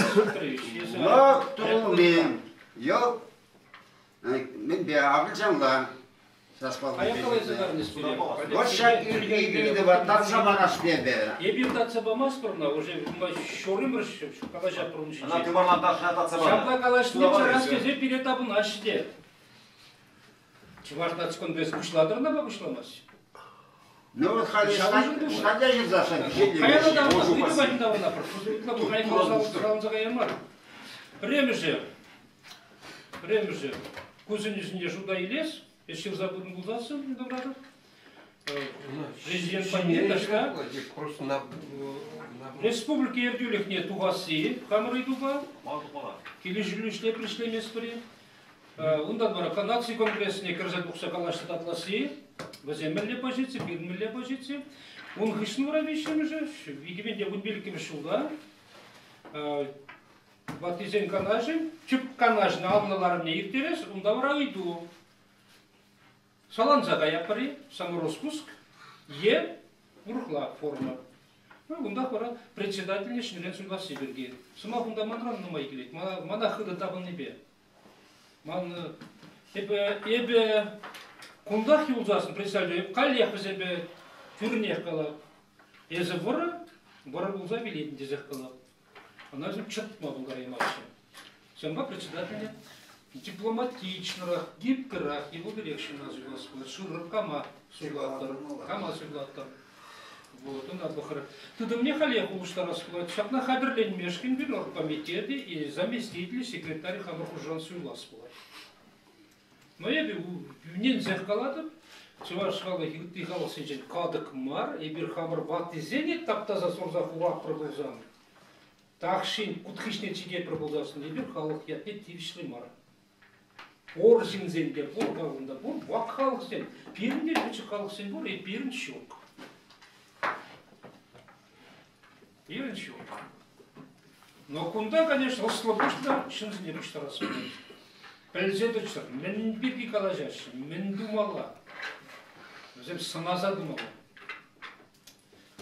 лӑк тулли йӑлт мӗнпе акӑлчанла Вот ҫак ыйтӑва татса парас тепӗ. Эпир татса памастпӑр ӑна, уже ҫурӑмӑр калаҫатпӑр ун ҫинчен. Ӑна тымарлантарса татса панӑ. Ҫапла калаҫни чарас тесе пире тапӑнаҫҫӗ те. Чӑваш наци конгресс пуҫлатӑр ӑна пуҫламасть. Ну вот халӗ статья ҫырсассӑн Каялла та ыйту патне таврӑнатпӑр. Ытла пухайма каяр мар. Пӗрремӗшӗ, пӗрремӗшӗ, ку сӗнӳсене шута илес, ӗҫ ҫырса пынӑ пулсассӑн, добратӑр. Президент патне таҫта республика ертӳлӗхне тухасси хамӑр ыйтупа килӗшӳллӗ ӗҫлеп ӗҫлеместпӗр-и? Унтан вара наци конгресне кӗрсе тухса калаҫса татласси, вӗсем мӗнле позици, пирӗн мӗнле позици. Ун хыҫҫӑн вара виҫҫӗмӗшӗ, 2015 ҫулта Ваттисен канашӗн тӗп канашӗн анлӑ ларӑвне ирттерес, унта вара ыйту саланса каятпӑр-и, самороспуск е урӑхла форма. Ну, унтах вара председательне ҫӗнӗрен суйласси пирки. Сӑмах унта манран нумай килет, мана, мана хытӑ тапӑннипе. Ман эпӗ, эпӗ кунтах юлсассӑн, представлю, каллех вӗсемпе тӳрнех калап. Эсӗ вӑрӑ, вӑрӑ пулса вилетӗн тесех калап. Ӑна вӗсем чӑтма пултараймаҫҫӗ. Ҫавӑнпа председателе дипломатичнӑрах, гибкӑрах его пекех ҫынна суйлас пулать. Шырӑр кама суйлаттӑр, кама суйлаттӑр. Вот, ӑна пӑхӑр. Тытӑмне халех улӑштарас пулать. Ҫакна хатӗрленмешкӗн пирӗн оргкомитеты и заместители, секретарь хамӑр хушӑран суйлас пулать. Но эпӗ ӗненсех калатӑп, чӑваш халӑхӗ ытти халӑхсенчен катӑк мар. Эпир хамӑр ваттисене таптаса сурса хуратпӑр пулсан, тахҫин кут хыҫне чикетпӗр пулсассӑн эпир халӑх ятне тивӗҫлӗ мар. Пур ҫынсен те пур кунта пур вак халӑхсен. Пирӗн те пӗчӗк халӑхсен пур, и пирӗн ҫук. Пирӗн ҫук. Но кунта, конечно, ӑслӑ пуҫлӑ ҫынсене пуҫтарас пулать. Пӗлсе тӑччӑр, мӗн пирки калаҫаҫҫӗ, мӗн тумалла. Вӗсем сӑнаса тумалла.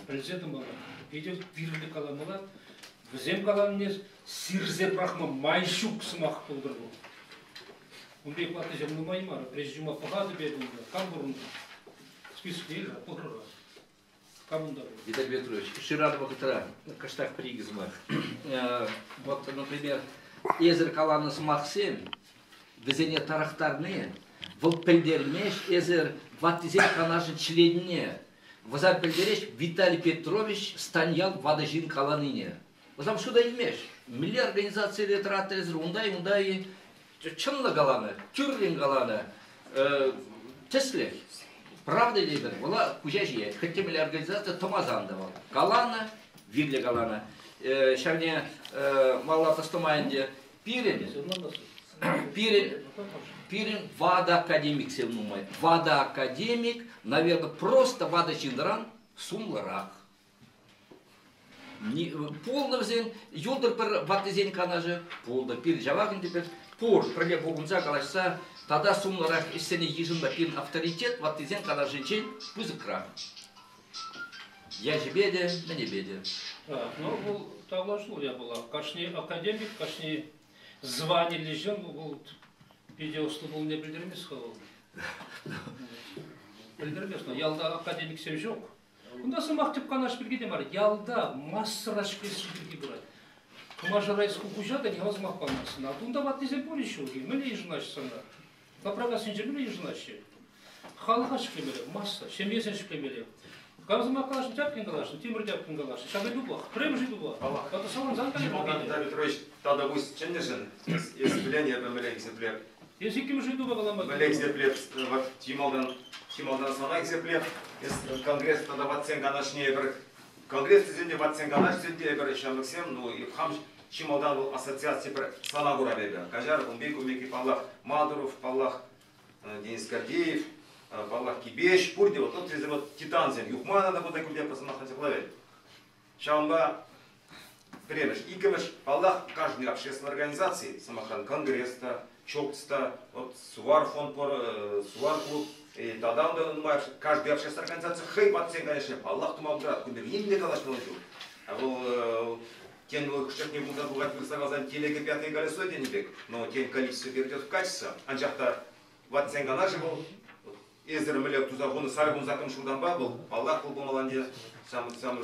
Пӗлсе тумалла. Питӗ вирлӗ каламалла. Вӗсем каланине сирсе пӑрахма май ҫук сӑмах пултӑр вӑл. Ун пек ваттисем нумай мар. Президиума пӑхатӑп эпӗ унта. Кам пур унта? Списокне илӗр, пӑхӑр-ха. Виталий Петрович, шыран вӑхӑтра кӑштах пӗр-икӗ сӑмах. Вот, например, эсӗр каланӑ сӑмахсем вӗсене тарӑхтарни, вӑл пӗлтермест эсӗр ваттисен канашӗн членне. Вӑса пӗлтереҫ Виталий Петрович Станьял ватӑ ҫын каланине. Вӗсем шута илмеҫ. Мӗнле организацире тӑраттӑр унта-и, унта-и чӑнлӑ каланӑ, тӳррӗн каланӑ тӗслӗх. Правда тетӗр, вӑла куҫа ҫиет. Хӑть те мӗнле организаци тӑмасан та вӑл. Каланӑ, вирлӗ каланӑ. Ҫавне малалла тӑстӑма ӗнтӗ. Пирӗн, пирӗн, пирӗн ватӑ академиксем нумай. Ватӑ академик, наверное, просто ватӑ ҫынран сумлӑрах. Пулнӑ вӗсен, юлтӑр пӗр ваттисен канашӗ, пулнӑ. Пирӗн ҫавах ӗнтӗ пӗр пур, пӗрле пухӑнса калаҫса тата сумлӑрах ӗҫсене йышӑннӑ пирӗн авторитет ваттисен канашӗнчен пысӑкрах. Ячӗпе те, мӗнӗпе те. Ну, вӑл тавлашу япала. Кашни академик, кашни званиллӗ ҫын вӑл питӗ ӑслӑ пулнине пӗлтермест-ха вӑл. Пӗлтермест. Ялта академиксем ҫук. Кунта сӑмах тӗп канаш пирки те мар, ялта массӑра ҫӗклесси пирки пырать. Кӑмаша райску хуҫа та никама сӑмах памасть. А кунта ваттисем пур ҫук-и? Мӗнле йышӑнаҫҫӗ сана? Лапракассинче мӗнле йышӑнаҫҫӗ? Халӑха ҫӗклемелле, масса, ҫемьесен ҫӗклемелле. Кам сӑмах каласшӑн, тяпкин каласшӑн, тимӗр тяпкин каласшӑн. Ҫак ыйтупах, пӗрремӗш ыйтупах. Тата салансан Малтан, Виталий Петрович, тата пусть чӗннӗшӗн, эс пӗлен, эпӗ мӗнле хисеплеп. Эс иккӗмӗш ыйтупа калама. Мӗнле хисеплеп, вот чи малтан, чи малтан сана хисеплеп. Эс конгресс тата ватсен канашне эпир конгресс тесен те ватсен канаш тесен те эпир ҫамрӑксем, ну, и хам чи малтан вӑл ассоциаци пӗр сана курап эпӗ. Каҫар, ун пек, ун пекки, паллах, Мадуров, паллах, Денис Гордеев, паллах, Кибеч, пурте вот, вот, вот титансем, Юхмана та кунта килте сӑмах хатӗрлевет. Ҫавӑнпа пӗрремӗш, иккӗмӗш, паллах, каждый общественной организации, сӑмахран, конгресс та, ЧОКЦ та, вот Сувар фонд пур, Сувар клуб, тата унта нумай, каждый общественная организация хӑй ватсен, конечно, паллах тума пултарать, кун пек нимле калаҫмалли ҫук. А вӑл тен, вӑл хӑш-чухне пулса тухать, вырӑсла каласан, телега пятое колесо тенӗ пек, но тен, количество перейдет в качество, анчах та ватсен канашӗ вӑл эсӗр мӗнле туса хунӑ сарӑ кун ҫултанпа вӑл, паллах, вӑл пулмалла сам, сам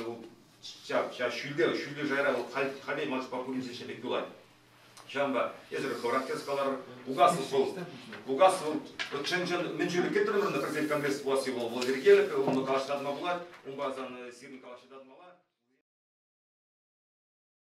ҫав, ҫав ҫӳлте, ҫӳллӗ шайра вӑл халь, халь ман шутпа пуринчен ҫӗпек юлать. Ҫавӑнпа эсӗр хӑвӑрах тӗс каларӑр. Угаслов вӑл, Угаслов вӑл чӑн-чӑн мӗн чухлӗ кӗтрӗмӗр ӑна президент конгресс пуласси вӑл, вӑл йӗркелӗх, унпа калаҫса татма пулать, унпа сан сирӗн калаҫса татмалла.